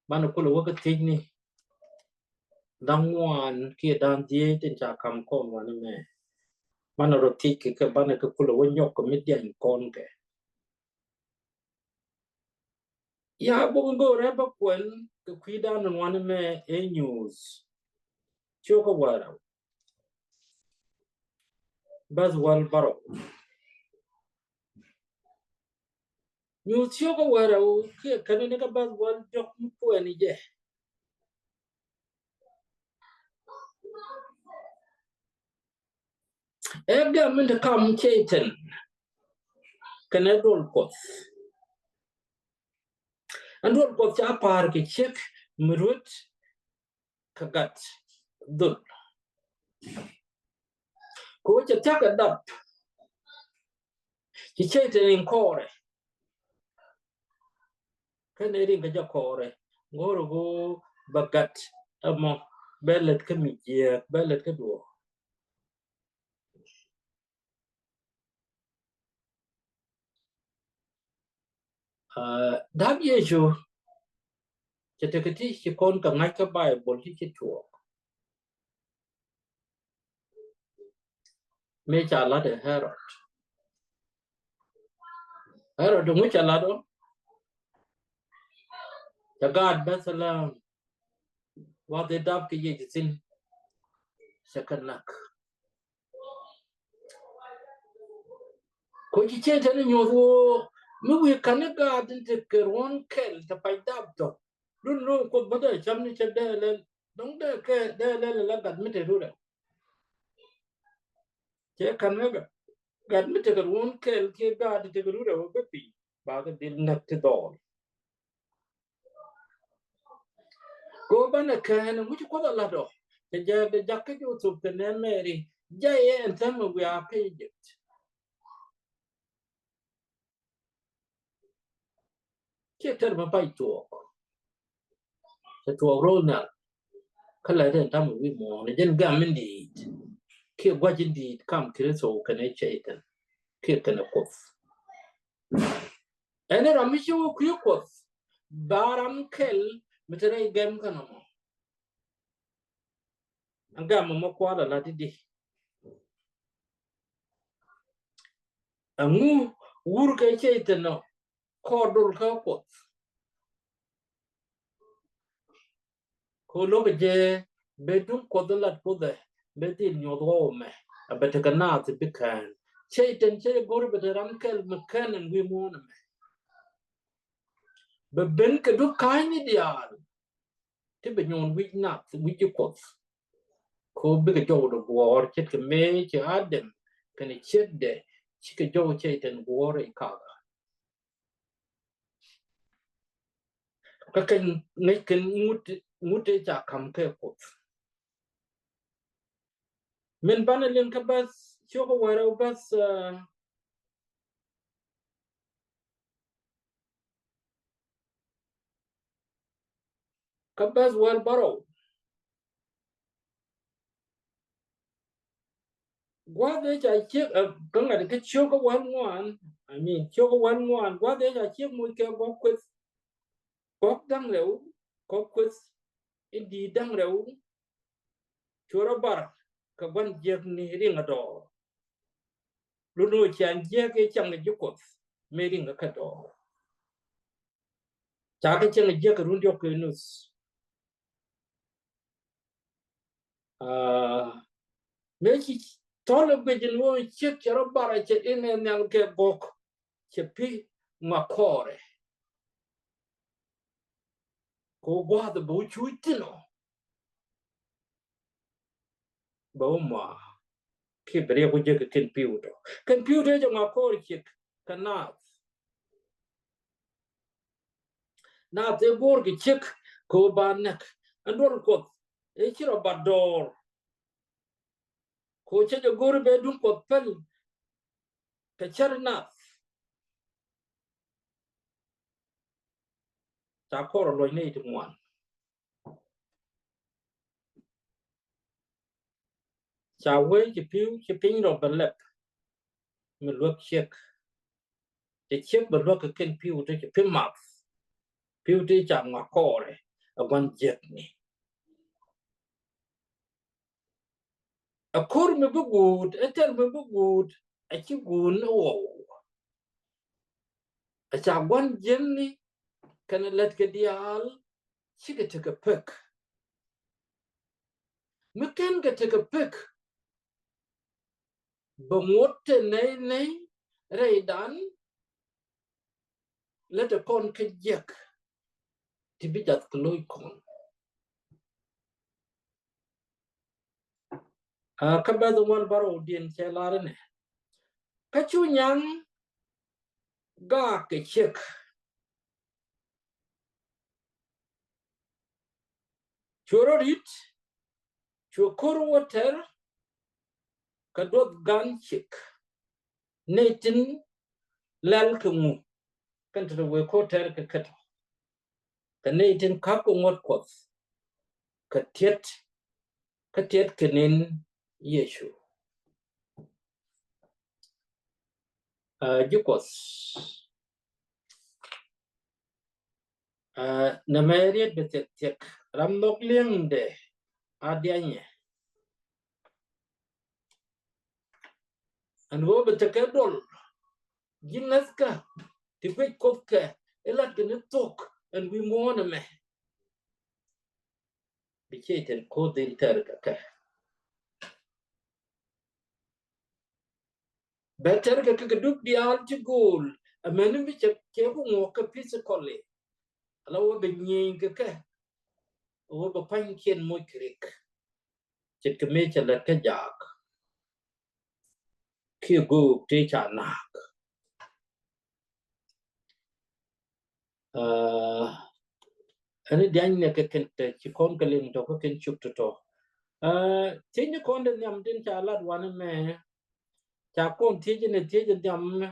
banɛ kulɛ wä kä thiecni da̱ŋ ŋuan kiɛ da̱ŋ dhieec tin ca ka̱m kɔn wanɛ mɛ. Banɛ rɔ thiec kɛ kɛ banɛ kɛ kulɛ wä nyɔk kɛ mi diany kɔn kɛ. Ya bok mi go̱o̱rä bä kuɛn kɛ kui̱dan wanɛ mɛ ɛ Nyuuth cio̱kä wäl rɛw, bäth wäl bärɔw. Nyuuth cio̱kä wäl rɛw kiɛ kɛn ni kä bäth wäl diɔk mi kuɛn jɛ. Ɛ gɛm min te kam Cɛytan kɛnɛ duɔl Kuɔth. Ɛn duɔl Kuɔth ca pa̱a̱r kɛ ciek mi ruet kɛ gat dhol. Kɛ ɣöö cɛ thia̱k kɛ dap, ci Cɛytan in kɔɔrɛ. Kä nɛ rin kɛ jɛ kɔɔrɛ, ŋo̱r ɣöö bɛ gat ɛmɔ bɛ lät kä mi jiääk, bɛ lät kä duɔ̱ɔ̱r. Aa, da̱k Yecu cɛ tekɛ ti ci kɔn kɛ ŋa̱c kä Baibol ti ci tuɔɔk. Mëë ca la̱t ɛ Ɣɛrɔd. Ɣɛrɔd ŋu ca la̱t ɔ? Ca gaat Bɛthlɛm, gua̱th ëë dap kɛ Yecu thi̱n, cɛ kɛ näk. Kɛ ɣöö ci Cɛytan nyuɔ̱th ɣöö mi wi̱i̱ ka̱n i̱ gaat in tekɛ ruɔ̱n kɛl te pac dap tɔ̱. Lun lo̱o̱ŋ Kuoth bä dee cam ni cɛ dee lɛl. Dɔ̱ŋ dee kɛ dee lɛl ala gat mi te rurɛ. Cɛ ka̱n kä gat, gat mi tekɛ ruɔ̱n kɛl kiɛ gaat in tekɛ rurɛ wä bä piny. Ba kɛ dhil näk ti dhɔɔl. Kɛ ɣöö banɛ kɛn ŋu ci Kuoth a la̱t ɔ, cɛ jɛ dee jak kä Jothɛp kɛnɛ Mɛri, jɛ yɛ ɛn täämɛ wiaa kä Egypt. Ciɛ tɛr mi pay tuɔɔk. Cɛ tuɔɔk ro̱l nhial. Kä lɛ tɛn täämɛ wi̱i̱ muɔ̱ɔ̱n jɛn gam in di̱i̱t. Kiɛ gua̱c in di̱i̱t kam Kritho kɛnɛ Cɛytan kiɛ kɛnɛ Kuoth. Ɛn ram mi ci wä kui̱ Kuɔth, ba ram kɛl mi te rɛy gɛm kä nɔmɔ. Ɛn gam mɔ kua̱r ala di̱t i̱, ɛŋu wur kɛ Cɛytan ɔ kɔɔr dol kä Kuɔth? Kɛ ɣöö lo̱kɛ jɛ bɛ duŋ Kuɔth in lat Kuoth ɛ, bɛ dhil nyuɔth ɣɔw ɛmɛ, a bɛ tekɛ naath bi kään. Cɛytan cɛ go̱r bɛ te ram kɛl mi kään ɛn wi̱i̱ muɔ̱ɔ̱n ɛmɛ. Bɛ ben kɛ dup ka̱a̱cni diaal ti bɛ nyuɔn wi̱c nath, wi̱c ji̱ Kuɔth. Kɛ ɣöö bikɛ jɔwdɛ guɔ̱ɔ̱r ce̱tkɛ mëë ci Adam kɛnɛ ciekdɛ cikɛ jɔw Cɛytan guɔ̱ɔ̱r rɛy kakä. Kä kɛn ŋäc kɛn ŋut, ŋut tëë ca ka̱m kɛ Kuoth. Min banɛ liŋ kä bäth cio̱kä wäl rɛw bäth, ah, kä bäth wäl bärɔw. Gua̱th ëë ca ciek, ah, kä ŋa̱t kä cio̱kä wäl ŋuan, I mean, cio̱kä wäl ŋuan, gua̱th ëë ca ciek moc kɛ gɔ̱k kueth, gɔ̱k da̱ŋ rɛw, gɔ̱k kueth in di̱i̱t da̱ŋ rɛw, cu rɔ bar kɛ gua̱n jiäkni riŋ a dɔɔr. Lun ɣöö ciaŋ jiäk ëë cäŋ ji̱ Kuɔth mëë riŋ kä dɔɔr. Ca kɛ cäŋ jiäk kɛ run diɔ̱k kɛ nuth. Ah, mëë ci thɔl ɛ guic in ɣöö ciek cɛ rɔ bar cɛ in ɛ nhial kɛ gɔ̱k, cɛ pi̱ ŋuak kɔɔrɛ. Kɛ ɣöö gua̱a̱th bɛ wä cuuc thi̱n ɔ, bɛ wä mɔ kiɛ bɛ riɛk wä jek kɛ kɛn pi̱w tɔ. Kɛn pi̱w tɔ jɛ ŋɔak kɔr ciek kɛ naath. Naath ëë go̱o̱r kɛ ciek kɛ ɣöö ba näk. Ɛn duɔl Kuɔth ëë ci rɔ bat dɔɔr. Kɛ ɣöö cä jɛ go̱o̱r i̱ bɛ duŋ Kuɔth päl kɛ cär naath. Ca kɔr ɔ luɔc nɛy ti ŋuan. Ca wee ci pi̱w ci piny rɔ bɛ lɛp. Mi luäk ciek. Ci ciek bɛ luäk kɛ kɛn pi̱w ti ci pi̱ math. Pi̱w ti ca ŋɔak kɔɔrɛ ɛ gua̱n jiäkni. Ɛ ko̱r mi bi guut, ɛ tɛl mi bi guut, ɛ ci guun ɛ wɔw. Ɛ ca gua̱n jiäkni kɛnɛ lät kɛ diaal cikɛ tekɛ pek. Mi ken kɛ tekɛ pek, bɛ ŋot te nɛy nɛy rɛydan lät ɛ kɔn kä jiäk ti bi jath kɛ lo̱c kɔn. Aa, kä bɛth wäl bärɔw diɛn cɛ lar inɛ. Kä cu nyaŋ gaak kɛ ciek. Cuɛ rɔ ri̱t, cuɛ ko̱r wä tɛr, kɛ duɔth gan ciek. Nɛy tin lɛl kɛ ŋu, kɛn te wee ko̱r tɛr kɛ kɛtɔ. Kɛ nɛy tin ka̱p kɛ ŋuɔ̱t Kuɔth, kɛ tiɛt, kä tiɛt kɛ ni̱n Yecu. Aa, ji̱ Kuɔth. Aa, nɛmɛ riet bɛ thiɛk thiɛk, ram nhɔk li̱eŋdɛ a dianyɛ. Ɛn ɣöö bɛ tekɛ duɔl ji̱ ŋäthkä ti guic Kuoth kɛ ilat kɛ ni thok ɛn wi̱i̱ muɔ̱ɔ̱n ɛmɛ. Bi ciey tin ko̱o̱th in tɛr kɛ kɛ. Bɛ tɛr kɛ kɛ kɛ dup diaal ti go̱o̱l. Amäni mi cɛ kɛ ku ŋuɔk kɛ physically. Ala wä bɛ nyieny kɛ kɛ. Wä bɛ pa̱nykiɛn moc kɛ rik. Ce̱tkɛ mëë cɛ lät kä jaak kiɛ göök tëë ca naak. Aa, ɛn i̱ diany nɛ kɛ kɛn te ci kɔn kɛ liŋ tɔ kä kɛn cuk tɔtɔ. Aa, thiec ni kɔn dee nhiam tin ca lat wanɛ mɛ. Ca kɔn thiec ni thiec nhiam mɛ.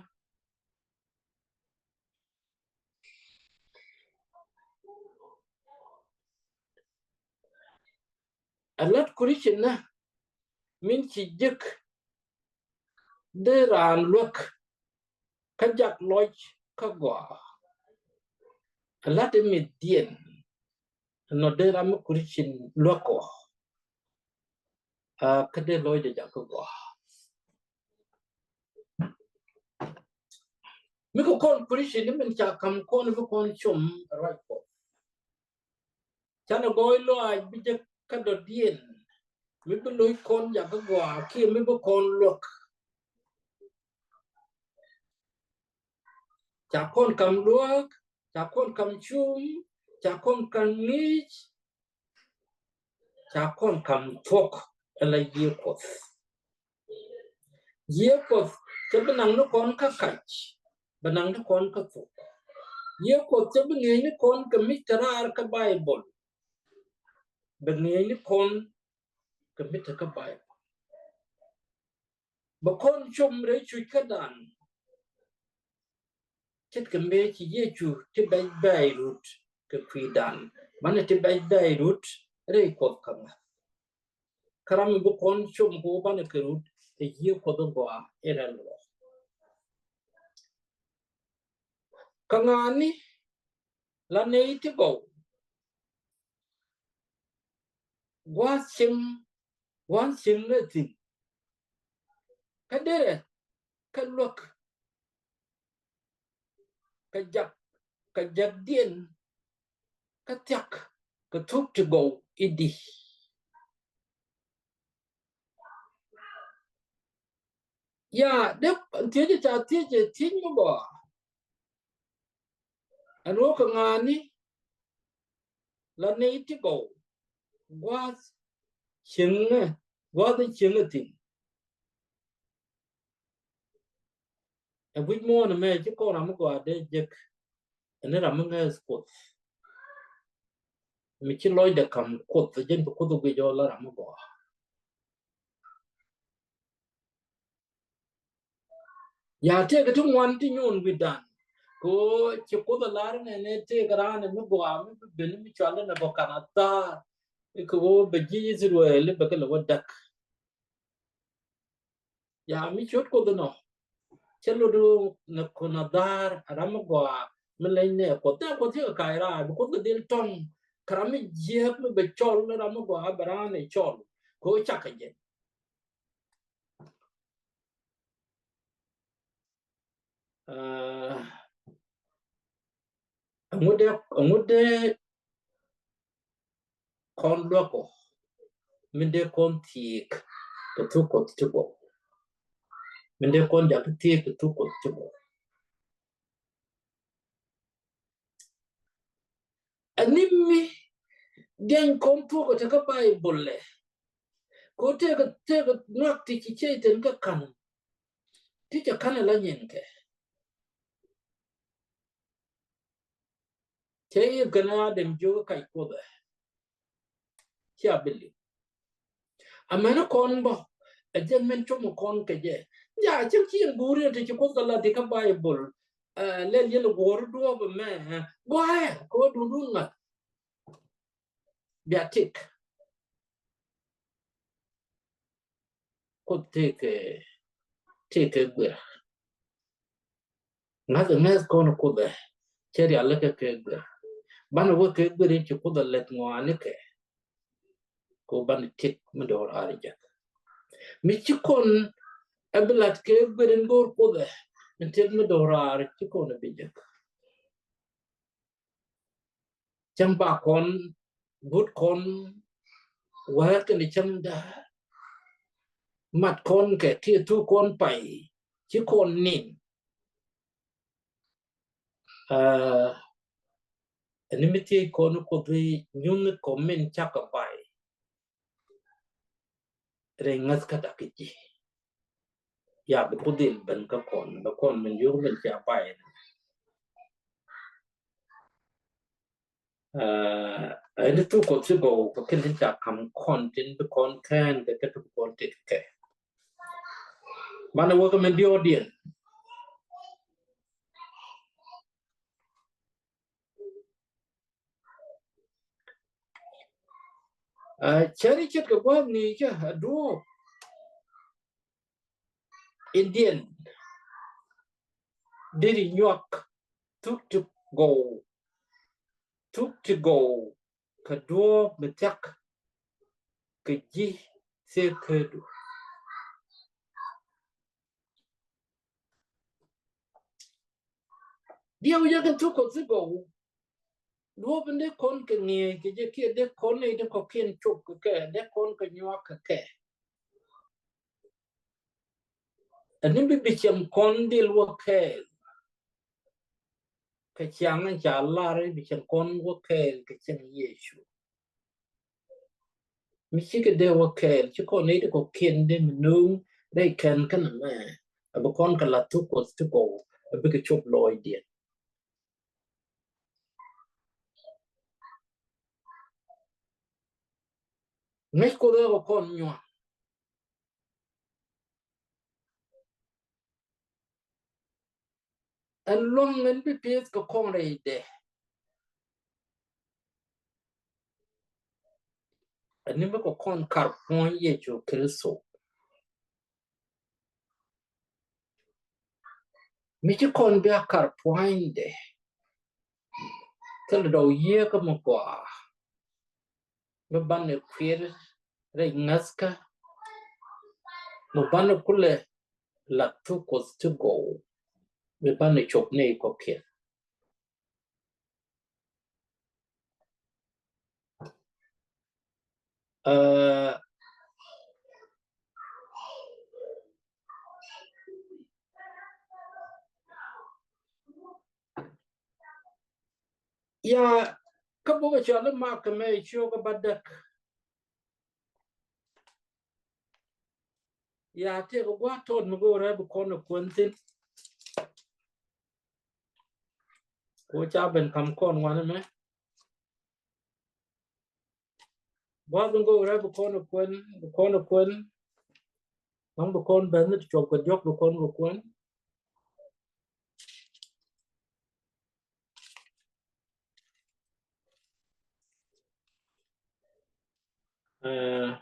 A lat Christian nä min ci jek dee raan luäk kä jak lɔc kä gɔaa. A lat mi diɛn nɔ dee ram mi Christian luäk kɔ. A kä dee lɔc dee jak kä gɔaa. Mi kɛ kɔn Christian ni min ca kam kɔn mi kɔn com ruac kɔ. Canɛ gɔɔy lɔaac bi jek kä dɔ̱diɛn mi bi lo̱c kɔn jak kä gɔaa kiɛ mi bi kɔn luäk. Ca kɔn kam luäk, ca kɔn kam cum, ca kɔn kam ŋi̱i̱c, ca kɔn kam thuɔ̱k. Ala Yiëë Kuɔth. Yiëë Kuɔth cɛ bi naŋ ni kɔn kä kac, bi naŋ ni kɔn kä thok. Yiëë Kuɔth cɛ bi ŋi̱eec ni kɔn kɛ mi te raar kä Baibol, bi ŋi̱eec ni kɔn kɛ mi te kä Baibol. Bɛ kɔn com rɛy cuc kädan. Ce̱tkɛ mëë ci Yecu ti bɛc bɛ̈ɛ̈c rut kɛ kui̱dan. Banɛ ti bɛc bɛ̈ɛ̈c rut rɛy Kuɔth kä ŋa̱th. Kä ram mi bi kɔn com kɛ wä banɛ kɛ rut ɛ Yiëë Kuɔth in gɔaa in rɛl rɔ. Kä ŋa̱a̱ni la nɛy ti gɔw. Gua̱a̱th cieŋ, gua̱a̱th cieŋ rɛ thi̱n. Kä derɛ kä luäk, kä jak, kä jakdiɛn, kä thiak, kä thuk ti gɔw i̱di. Ya dee thiecɛ ca thiecɛ thiec mi gɔaa. Ɛn ɣöö kɛ ŋa̱a̱ni la nɛy ti gɔw gua̱a̱th cieŋɛ Gua̱a̱th in cieŋ ɛ thi̱n. Ɛ guic muɔ̱ɔ̱n ɛmɛ ci kɔn ram mi gɔaa dee jek. Ɛn ni ram mi ŋäth Kuoth. Mi ci lɔcdɛ ka̱m Kuoth, ɛ jɛn bi Kuoth ɛ guic ɔ la ram mi gɔaa. Ya tëëkɛ ti ŋuan ti nyuun wi̱dan. Kɛ ɣöö ci Kuoth ɛ lar nɛnɛ tëëkɛ raan mi gɔaa mi bi ben mi cual ni bä kan a thaar. Kɛ ɣöö bɛ ji̱ Israel bɛ kɛ lɛ wä däk. Ya mi ciöt Kuoth inɔ. Cɛ lot nɛ kun a dhaar a ram mi gɔaa mi leny nɛ Kuoth. Tɛ Kuoth cikɛ kac raar bi Kuoth kɛ dhil tɔŋ. Kɛ ram mi jiääk mi bɛ cɔl ni ram mi gɔaa bɛ raan ɛ cɔl. Kɛ ɣöö cakɛ jɛ. Ah, ɛŋu dee, ɛŋu dee kɔn luäk ɔ, min dee kɔn thiek kɛ thuk Kuɔth ti gɔw. Min dee kɔn jak thiek kɛ thuk Kuɔth ti gɔw. Ɛn ni mi diɛny kɔn thuɔk ɔ tekɛ Baibol lɛ. Kɛ ɣöö tëëkɛ, tëëkɛ nuak ti ci Cɛytan kɛ ka̱n. Ti cɛ ka̱n ɛ la nyin kɛ. Cɛ Iv kɛnɛ Adam jiök kac Kuoth ɛ. Cia bi li̱w. Amäni kɔn bä ɛ jɛn min com kɔn kɛ jɛ. Nya cik ci in guuri ti ci Kuoth kɛ la ti kä Baibol. Ɛ, lɛl yɛl guɔ̱r duɔ̱ɔ̱p ɛmɛ. Gua̱a̱ ɛ kɛ wä duundun ŋa̱th. Bia tik. Kuoth tëëkɛ, tëëkɛ guir. Ŋa̱th ŋa̱th kɔn Kuoth ɛ cɛ rialikä kɛ guir. Banɛ wä kɛ guir in ci Kuoth ɛ lɛt ŋɔaani kɛ. Kɛ banɛ tik mi do̱r raar jek. Mi ci kɔn ɛ bi lat kɛ guir in go̱r Kuoth ɛ in tik mi do̱r raar ci kɔn ɛ bi jek. Cäŋ ba kɔn, but kɔn, wä kɛn cäŋ da, mat kɔn kɛ kiɛ thuk kɔn pay, ci kɔn nin. Ah, ɛn ni mi thiec kɔn Kuoth i̱ nyunh kɔ min cak kɛ pay. Rɛy ŋäth kä dak ji̱. Ya bi Kuoth dhil ben kä kɔn, bɛ kɔn min yio̱k min cia pay. Ah, ɛn ni thuk Kuɔth ti gɔw kɛ kin ti ca ka̱m kɔn tin bi kɔn kɛn kɛ kɛ ti bi kɔn tit kɛ. Banɛ wä kɛ min diɔ̱ɔ̱diɛn. Ah, cäri ce̱tkɛ gua̱a̱th ŋi̱i̱cä a duɔ̱ɔ̱p. Indiɛn deri nyuak thuk ti gɔw, thuk ti gɔw kɛ duɔ̱ɔ̱p mi thiak kɛ ji̱ thieekädu. Diɛw jɛ kɛ thuk Kuɔth ti gɔw. Duɔ̱ɔ̱p in dee kɔn kɛ ŋi̱eec kɛ jɛ kiɛ dee kɔn ni dee kɔ̱kiɛn cop kɛ kɛ, dee kɔn kɛ nyuak kɛ kɛ. Ɛn ni bi bi cɛm kɔn dhil wä kɛɛl. Kɛ ciaŋ in ca lar bi cɛm kɔn wä kɛɛl kɛ cɛŋ Yecu. Mi cikɛ dee wä kɛɛl, ci kɔn nɛy ti kɔ̱kiɛn dee mi no̱o̱ŋ rɛy kɛn kɛn ɛmɛ. A bi kɔn kɛ la thuk Kuɔth ti gɔw, a bikɛ cop lɔɔcdiɛn. Ŋäc Kuoth ɛ kɛ kɔn nyuak. Ɛn lua̱ŋ ɛn bi pi̱eth kɛ kɔn rɛydɛ. Ɛn ni mi kɛ kɔn kar puɔ̱ny Yecu Kritho. Mi ci kɔn bia kar puɔ̱nydɛ. Thilɛ dɔw yiëë kä mi gɔaa. Mi banɛ kuier rɛy ŋäthkä. Mi banɛ kulɛ la thuk Kuɔth ti gɔw. Mi banɛ cop ni kɔ̱kiɛn. Aa, ya, kä bok a cɔal i̱ Mak kɛ mɛ i̱ ciök a bädäk. Ya, tëëkɛ gua̱a̱th tɔt mi go̱o̱rɛ bi kɔn ɛ kuɛn thi̱n. Ku ca ben kam kɔn wanɛ mɛ. Gua̱a̱th in go̱o̱rɛ bi kɔn ɛ kuɛn, bi kɔn ɛ kuɛn. Dɔ̱ŋ bi kɔn ben ni ti cuɔp kɛ diɔ̱k bi kɔn kɛ kuɛn. Eh,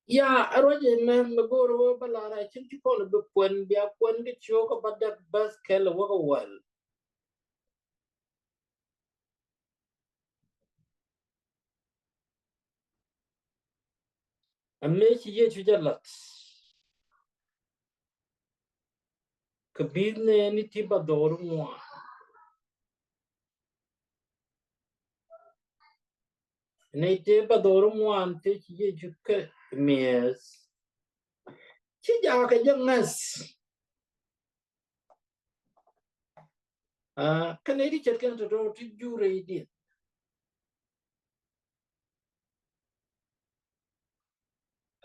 ya, a ruac ɛmɛ mi go̱o̱r wä bä lar a cin ci kɔn bi kuɛn, bia kuɛn kɛ ciök a bä däk bäth kɛl a wä kɛ wäl. Amɛ ci Yecu jɛ lat kɛ bi̱i̱th nɛɛni ti ba dhɔr ŋuan. Ni ti ba dhɔr ŋuan ti ci Yecu kɛ mi̱eth. Ci jakä jɛ ŋäth. Ah, kɛn nɛy ti ce̱tkɛ tɔ̱tɔ̱ ti juri i̱ diɛn.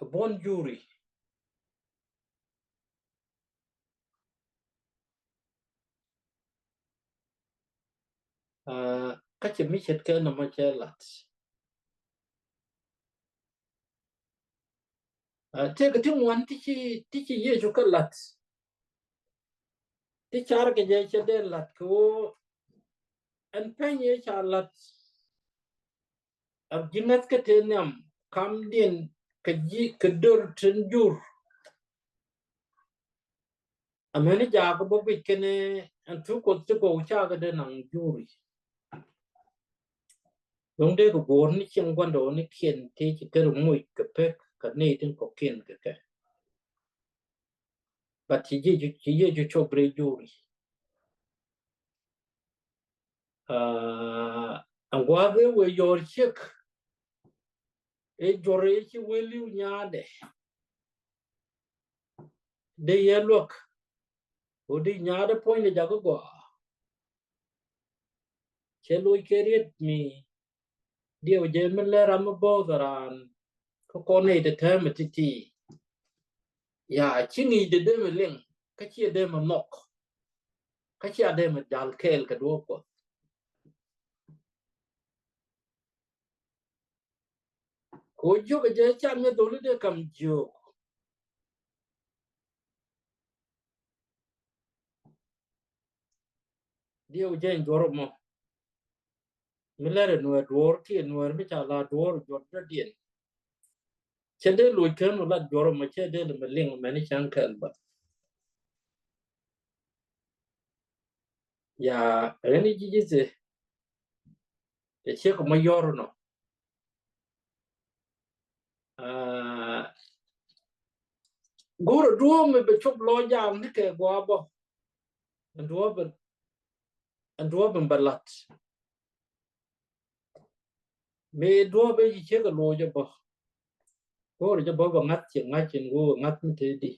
A buɔ̱n juri. Ah, kä cɛ mi ce̱tkɛ nɔmɔ cɛ lat. Ah, tëëkɛ ti ŋuan ti ci, ti ci Yecu kä lat. Ti car kɛ jɛ cɛ dee lat kɛ ɣöö ɛn pɛny ëë ca lat. A ji̱ ŋäth kä tëë nhiam kamdiɛn kɛ ji̱ kɛ dör tin jur. Amäni jakä bä guic kɛnɛ ɛn thuk Kuɔth ti gɔw cakɛ dee naŋ juri. Dɔ̱ŋ dee kɛ go̱o̱r ni cieŋ gua̱ndɔɔŋnikiɛn tëë ci kɛ ri moc kɛ pek kɛ nɛy tin kɔ̱kiɛn kɛ kɛ. But ci Yecu, ci Yecu cop rɛy juri. Ah, ɛn gua̱a̱th ëë wëë yɔr ciek. Ëë jɔr ëë ci wee li̱w nyaadɛ. Dee yɛ luäk. Ɣöö di nyaadɛ puɔ̱nydɛ jakä gɔaa. Cɛ loc kɛ riet mi diɛw jɛ mi lɛ ram mi bo̱o̱th raan. Kä kɔn nɛy te täämɛ ti̱ti̱. Ya, ci ŋi̱i̱cdɛ dee mi liŋ kä ciɛ dee mi nhɔk. Kä cia dee mi jal kɛɛl kɛ duɔ̱ɔ̱p Kuɔth. Kɛ ɣöö jiök ɛ jɛ ca mi̱eth dholi dee kam jiök. Diɛw jɛ in juɔr mɔ. Mi lɛr ɛ nuɛɛr duɔ̱ɔ̱r kiɛ nuɛɛr mi ca la duɔ̱ɔ̱r juɔr dɔ̱diɛn. Cɛ dee loc kään wä lat juɔr mɔ cɛ dee lɛ mi liŋ mɛni cäŋ kɛl bä. Ya, ɣän i̱ ji̱ ji̱ thie. Cɛ ciek mɔ yɔr nɔ. Ah, go̱o̱r a duɔ̱ɔ̱p mi bɛ cop lɔ jaak ni kɛ gua̱a̱ bä. Ɛn duɔ̱ɔ̱p bɛ, ɛn duɔ̱ɔ̱p bɛ bɛ lat. Mi duɔ̱ɔ̱p bɛ ci ciek a loc a bä. Go̱o̱r jɛ bä bɛ ŋa̱th ciek ŋa̱c in go̱o̱r ŋa̱th mi te di.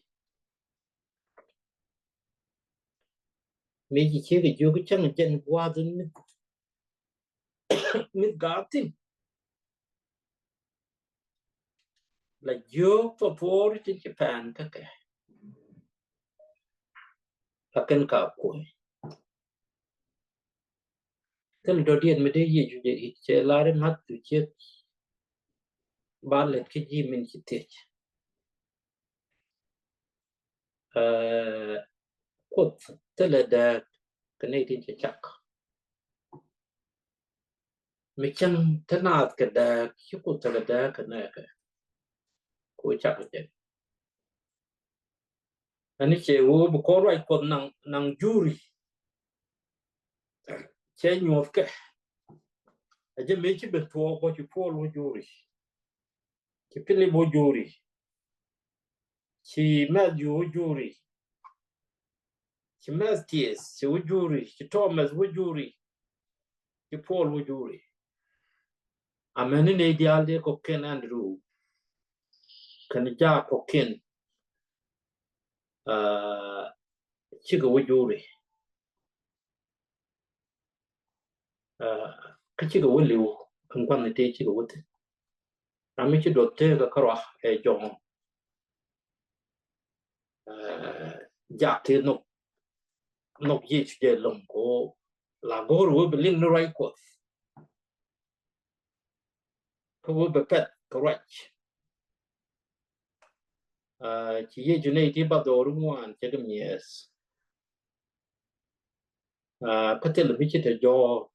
Mi ci ciek a jiök cäŋ jɛn gua̱a̱th in mi mi gaathin. La jiök thɔpuɔr tin ci pɛn kä kɛ. La kɛn ka kuɔy. Thil dɔ̱diɛn mi dee Yecu jɛ i̱ cɛ lar i̱ Matthew ciek. Ba lɛt kä ji̱ min ci thiec. Ɛ, Kuoth thilɛ dääk kɛ nɛy tin cɛ cak. Mi cäŋ te naath kɛ dääk, ci Kuoth thilɛ dääk kɛ nɛɛkɛ. Ku cak jɛ. Ɛn i̱ cɛ ɣöö bi kɔn ruac Kuɔth naŋ, naŋ juri. Cɛ nyuɔth kɛ. A jɛ mëë ci ben tuɔɔk kɔ ci Puɔl wä juri. Ci Pilip wä juri. Ci Matthew wä juri. Ci Mathias ci wä juri. Ci Thomas wä juri. Ci Puɔl wä juri. Amäni nɛy diaal dee kɔ̱kiɛn Andrew. Kɛn jaak kɔ̱kiɛn. Ah, cikɛ wä juri. Kä cikɛ wä li̱w kɛ gua̱n ti cikɛ wä thi̱n. Ram mi ci duɔth tëëkä kärɔa ɛ jɔ̱ɔ̱ŋ. Jak ti nhɔk, nhɔk Yecu jɛ lo̱ŋ kɛ ɣöö la go̱o̱r wee bi liŋ ni ruac Kuɔth. Kä wee bi pɛth kɛ ruac. Ci Yecu nɛy ti bathdɔɔri ŋuan cɛ kɛ miɛth. Kä thilɛ bi ci te jɔɔk.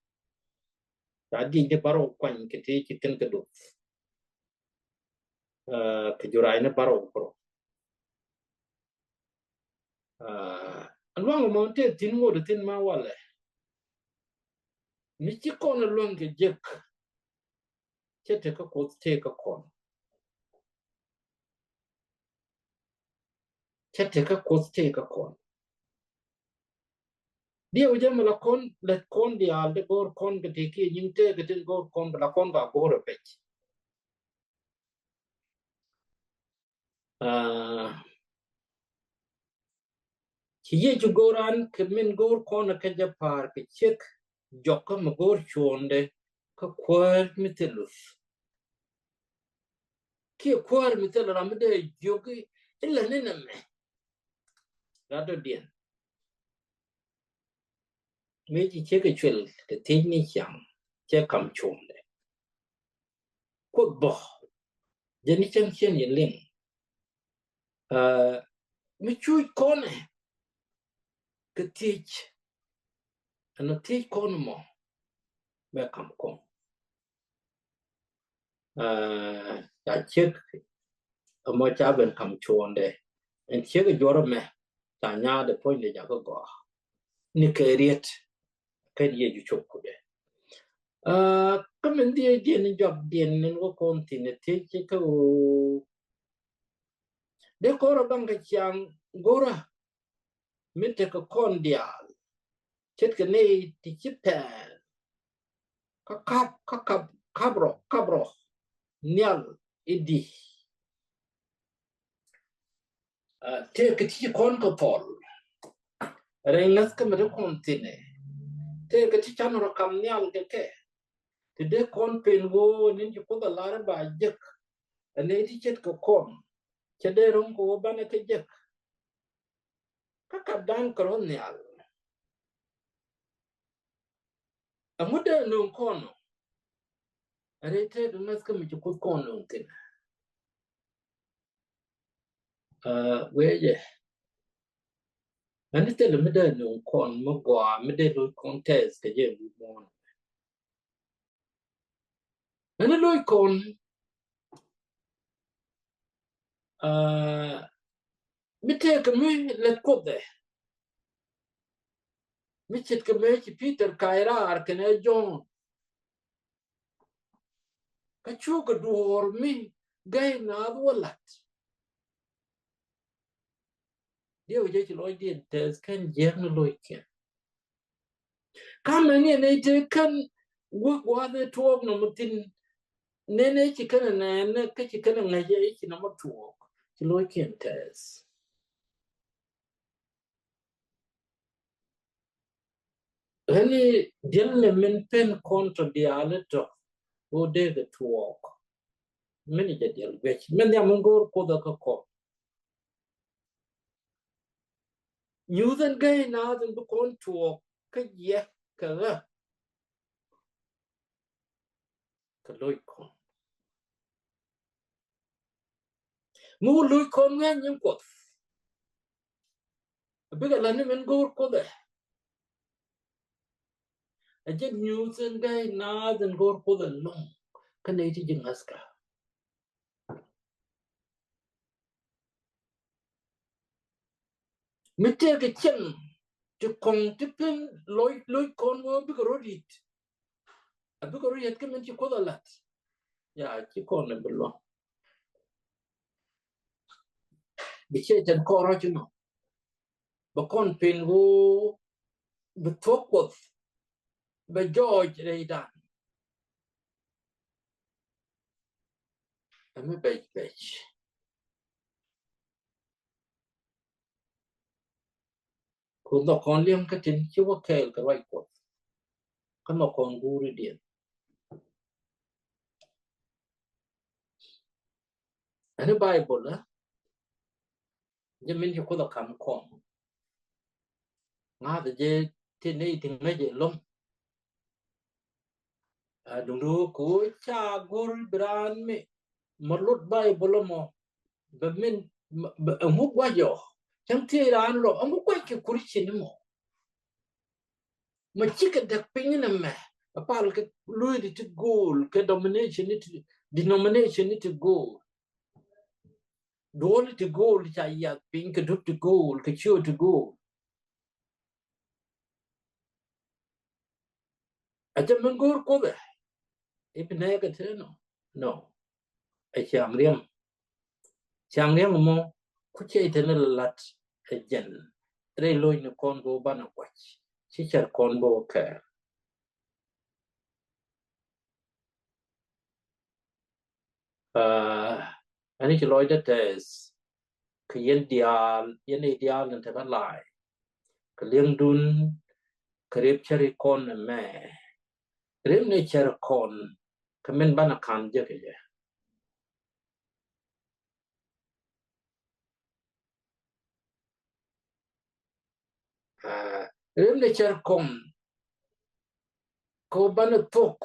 Ca diec ni bärɔw kuany kɛ ti ci kɛn kɛ duɔth. Kɛ jurac ni bärɔw kɛ rɔ. Luaŋ mɔ te thi̱n ŋot thi̱n ma walɛ. Mi ci kɔn luäŋ kɛ jek. Cɛ te kä Kuoth te kä kɔn. Cɛ te kä Kuoth te kä kɔn. Diɛ wä jɛ mi la kɔn lät kɔn diaal dee go̱o̱r kɔn kɛ te kiɛ nyiŋ te kɛ tin go̱o̱r kɔn kɛ la kɔn ka go̱o̱r ɛ pec. Ci Yecu go̱o̱r an kɛ min go̱o̱r kɔn kä jɛ pa̱a̱r kɛ ciek jɔkä mi go̱o̱r cuɔ̱ɔ̱ndɛ kä kuäär mi thil luth. Kiɛ kuäär mi thil ram mi dee jiök i̱ lä ni nɛmɛ. Gat dɔ̱diɛn. Mëë ci ciek kɛ cuɛl kɛ thiec ni ciaŋ cɛ kam cuɔ̱ɔ̱ŋdɛ. Kuoth bä jɛ ni cäŋ cien yɛ liŋ. Mi cuc kɔnɛ kɛ thiec ɛn thiec kɔn mɔ mɛ kam kɔn. Ca ciek ɛmɔ ca ben kam cuɔ̱ɔ̱ŋdɛ ɛn ciek juɔr ɛmɛ ca nyaadɛ puɔ̱nydɛ jakä gɔaa. Ni kɛ riet kɛn Yecu cop kudɛ. Kä min dhiec diɛn jɔak diɛn nin wä kɔn thi̱n ɛ thiec kä ɣöö dee kɔn rɔ gaŋ kɛ ciaŋ go̱rä min tekɛ kɔn diaal ce̱tkɛ nɛy ti ci pɛl kä kap kä kap kap rɔ kap rɔ nhial i̱di. Tëëkɛ ti ci kɔn kɛ thɔl rɛy ŋäth kä mi ti kɔn thi̱nɛ. Tëëkɛ ti can rɔ kam nhial kɛ kɛ ti dee kɔn pen ɣöö ni̱n ci Kuoth a lar ba jek. Ɛ nɛy ti ce̱tkɛ kɔn cɛ dee ro̱ŋ kɛ ɣöö banɛ kɛ jek. Kä kapdan kɛ rɔ nhial. Ɛŋu dee nöŋ kɔn ɔ? Ɛ rɛy tëëkɛ ŋäth kä mi ci Kuoth kɔn nöŋ thi̱n. Wee jɛ ɛn thilɛ mi dee nöŋ kɔn mi gɔaa mi dee loc kɔn tɛth kɛ jɛ wi̱i̱ muɔ̱ɔ̱n. Ɛn loc kɔn mi tëëkɛ mi lät Kuoth ɛ mi ce̱tkɛ mëë ci Peter kac raar kɛnɛ Jɔ̱ɔ̱n. Kä cukɛ duɔ̱ɔ̱r mi gäy naath wä la̱t. Diɛw jɛ ci lɔcdiɛn tɛth kɛn jiäkni lo̱ckiɛn. Kamɛ ni ɛn ite kän wä gua̱a̱th ɛ tuɔɔk nɔmɔ thi̱n. Nɛn ɛ ci känɛ nɛɛnɛ kä ci känɛ ŋäcɛ ɛ ci nɔmɔ tuɔɔk ci lo̱ckiɛn tɛth. Ɣän i̱ diɛl nɛ min pen kɔn tɔ diaal i̱ tɔ ɣöö dee kɛ tuɔɔk. Min i̱ jɛ diɛl guɛc min nhiam min go̱o̱r Kuoth ɛ kä kɔn. Nyuuth ɛn gäy naath in bi kɔn tuɔɔk kä jiɛ kɛ ɣä kɛ lo̱c kɔn. Mi wä lo̱c kɔn ŋäc nyin Kuɔth. A bikɛ la̱t ni min go̱o̱r Kuoth ɛ. A jɛn nyuuth in gäy naath in go̱o̱r Kuoth ɛlɔ̱ŋ kä nɛy ti ji̱ ŋa̱thkä. Mi tëëkɛ cieŋ ti kɔŋ ti pen lo̱c lo̱c kɔn wee bikɛ rɔ̱ di̱t. A bikɛ rɔ̱ yɛt kä min ci Kuoth a la̱t. Ya ci kɔn ɛ bi luɔ̱ŋ. Bi Cɛytan kɔn rɔ̱ ci nɔ. Bɛ kɔn pen ɣöö bi thuɔ̱k Kuɔth bɛ jɔɔc rɛydan. Ɛmɛ bɛc bɛc. Ku dhɔk kɔn liɛŋ kä tin ci wä kɛɛl kɛ ruac Kuɔth. kä nhɔk kɔn guuri diɛn. Ɛn i̱ Baibol ɛ jɛ min ci Kuoth ɛ kam kɔn. Ŋa̱th jɛ ti ney ti ŋäc ɛlɔ̱ŋ. Ɛ duŋdu kɛ ɣöö ca go̱r bi raan mi mɔ lot Baibol ɛmɔ bɛ min ɛŋu gua̱c ɔ. Cäŋ thiec raan lɔ ɛŋu gua̱c kɛ Christian ɛmɔ. Mɔ cikɛ däk piny ni mɛ ɛ pal kɛ lueedi ti go̱o̱l kɛ domination ni ti denomination ni ti go̱o̱l. Duɔli ti go̱o̱l ca yiath piny kɛ dup ti go̱o̱l kɛ ciö ti go̱o̱l. Ɛ cɛ min go̱o̱r Kuoth ɛ i̱ bi nɛɛkɛ te nɔ nɔ. Ɛ ciaŋ riɛm. Ciaŋ riɛm mɔ ku ciɛ itɛ ni lat ɛ jɛn rɛy lo̱cni kɔn kɛ wä banɛ guac ci cɛr kɔn bä wä kɛɛr. Ɛn i̱ ci lɔcdä tɛth kɛ yɛn diaal, yɛn i̱ diaal ni tekɛ la̱a̱c kɛ li̱eŋdun kɛ rep cäri kɔn ɛmɛ. Rep ni cär kɔn kɛ min banɛ ka̱n jek kɛ jɛ. Aa, rep ni cär kɔn kɛ wä banɛ thok.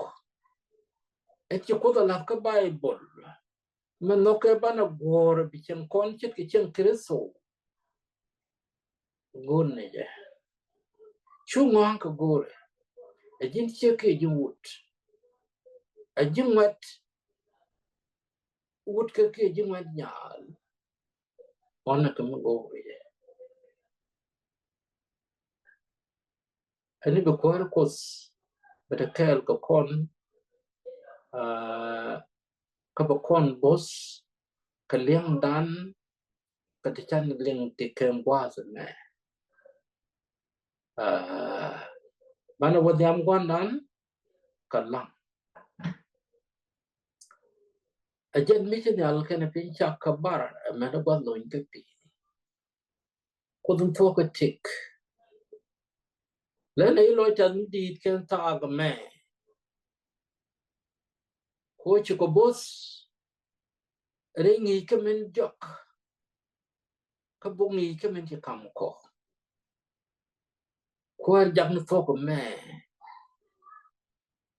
Ɛ ci Kuoth ɛ la̱th kä Baibol mɛ nhɔkɛ banɛ guɔ̱ɔ̱r bi cieŋ kɔn ce̱tkɛ cieŋ Kritho. Go̱o̱r ni jɛ cu ŋɔ̱a̱ŋ kɛ go̱o̱rɛ. Ɛ ji̱n ciek kiɛ ji̱n wut. Ɛ ji̱n ŋuɛt wut kɛ kiɛ ji̱n ŋuɛt nyaal. Ɣɔn ni kɛ mi go̱o̱r jɛ. Ɛn i̱ bi kuäär Kuoth bɛ te kɛɛl kɛ kɔn. Aa, kä bɛ kɔn bo̱th kɛ liɛŋdan kɛ ti can liŋ ti kɛn gua̱a̱th ɛmɛ. Aa, banɛ wä nhiam gua̱ndan kɛ laŋ. Ɛ jɛn mi ci nhial kɛnɛ piny cak kɛ bar ɛmɛn ɛ gua̱th lony kä pi̱i̱ni. Kuoth in thuɔ̱k ɛ tik. Lɛn ɛ i̱ lɔc tɛth mi di̱i̱t kɛn thaak ɛmɛ. Kuɔ ci kɔ bo̱th rɛy ŋi̱i̱c kä min jɔk kä buk ŋi̱i̱c kä min ci kam kɔ. Kuäär jak ni thuɔ̱k ɛmɛ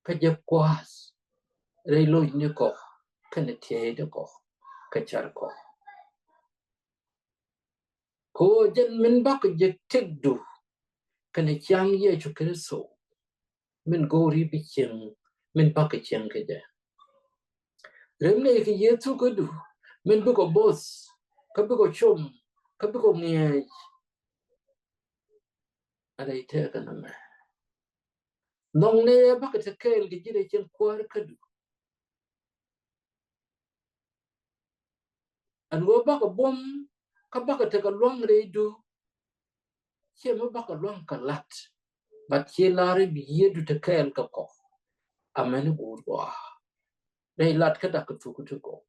kä jɛ kua̱th rɛy lo̱cnikɔ kɛnɛ tiɛɛcdikɔ kɛ cärkɔ. Kɛ ɣöö jɛn min bakɔ jɛ tëkdu kɛnɛ ciaŋ Yecu Kritho min go̱o̱ri bi cieŋ min bakɔ cieŋ kɛ jɛ. Rem nɛy kɛ Yecu kädu min bikɔ bo̱th kä bikɔ com kä bikɔ ŋiɛc. A rɛy tëëkä nɛmɛ nhɔk nɛy ɛ bakɔ te kɛɛl kɛ ji̱ rɛy cieŋ kuäär kädu. Ɛn ɣöö bakɔ buɔ̱m kä bakɔ tekɛ lua̱ŋ rɛydu. Ciɛ mi bakɔ lua̱ŋ kɛ la̱t, but ci lar i̱ bi Yiëëdu te kɛɛl kɛ kɔ. Amäni guur gɔaa rɛy lat kä dak kɛ thuk ti gɔw.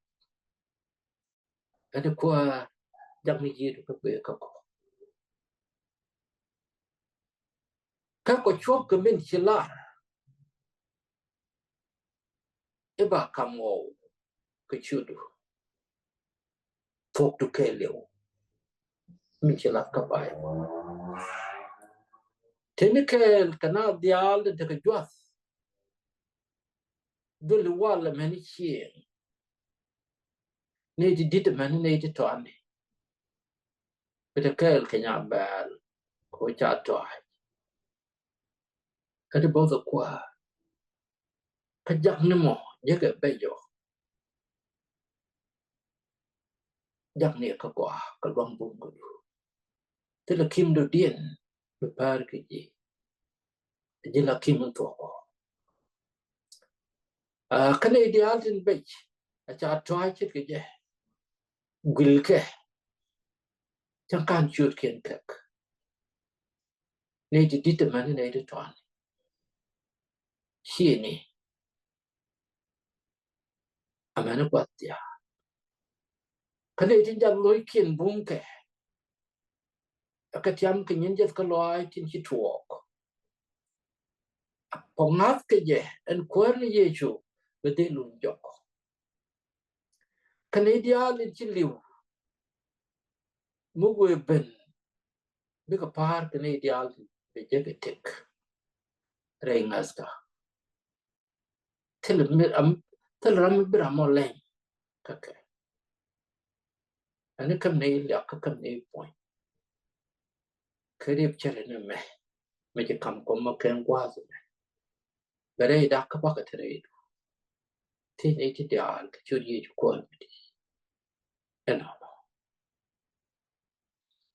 Ɛn i̱ kuäär jak ni Yiëëdu kä kuëë kä kɔ. Kä kɔ cuɔp kɛ min ci lar i̱ ba kam ɣɔw kɛ ciötdu. Thuɔ̱kdu kɛɛliw min ci lar kä Baibol. Teni kɛɛl kɛ na dhiaal den tekɛ juath. Dholi wal ɛmɛni cieŋ. Nɛy ti di̱t ɛmɛni nɛy ti tɔani. Bi te kɛɛl kɛ nya bɛɛl kɛ wä ca tɔac. Kä ti bo̱th ɛ kuäär. Kä jak ni mɔ jekɛ bɛc jɔ. Jak ni kä gɔaa kɛ luaŋ bum kädu. Thilɛ kim dɔ̱diɛn bi päär kɛ ji̱. Ji̱ la kim in thuɔ̱k ɔ. Aa, kä nɛy diaal tin bɛc a ca tɔ̱a̱c ce̱tkɛ jɛ. Guilkɛ cäŋ ka̱n ciötkiɛn kɛk. Nɛy ti di̱t amäni nɛy ti tɔ̱a̱ni. Ciëni amäni gua̱th diaal. Kä nɛy tin jath lo̱ckiɛn bumkɛ. Ɛ kɛ tiam kɛ nyin jiɛth kä lɔaac tin ci tuɔɔk. A kɔŋ ŋa̱th kɛ jɛ ɛn Kuäär ni Yecu bɛ dhil wun jɔk. Kɛn i̱ diaal in ci li̱w mi wëë ben bikɛ pa̱a̱r kɛn i̱ diaal bɛ jek i̱ tëk rɛy ŋa̱thkä. Thil mi ram, thil ram mi bi ram ɔ lɛny kä kɛ. Ɛn i̱ käm ni liak kä käm ni puɔ̱ny. Kä riep cɛ ri ni mɛ mi ci kam kɔm ma kɛn gua̱a̱th mɛ. Bɛ rɛy dak kä bakɛ te rɛy du. Thiec ni ti diaal kɛ ciöt Yecu Kuäär mi di. Ɛnɔ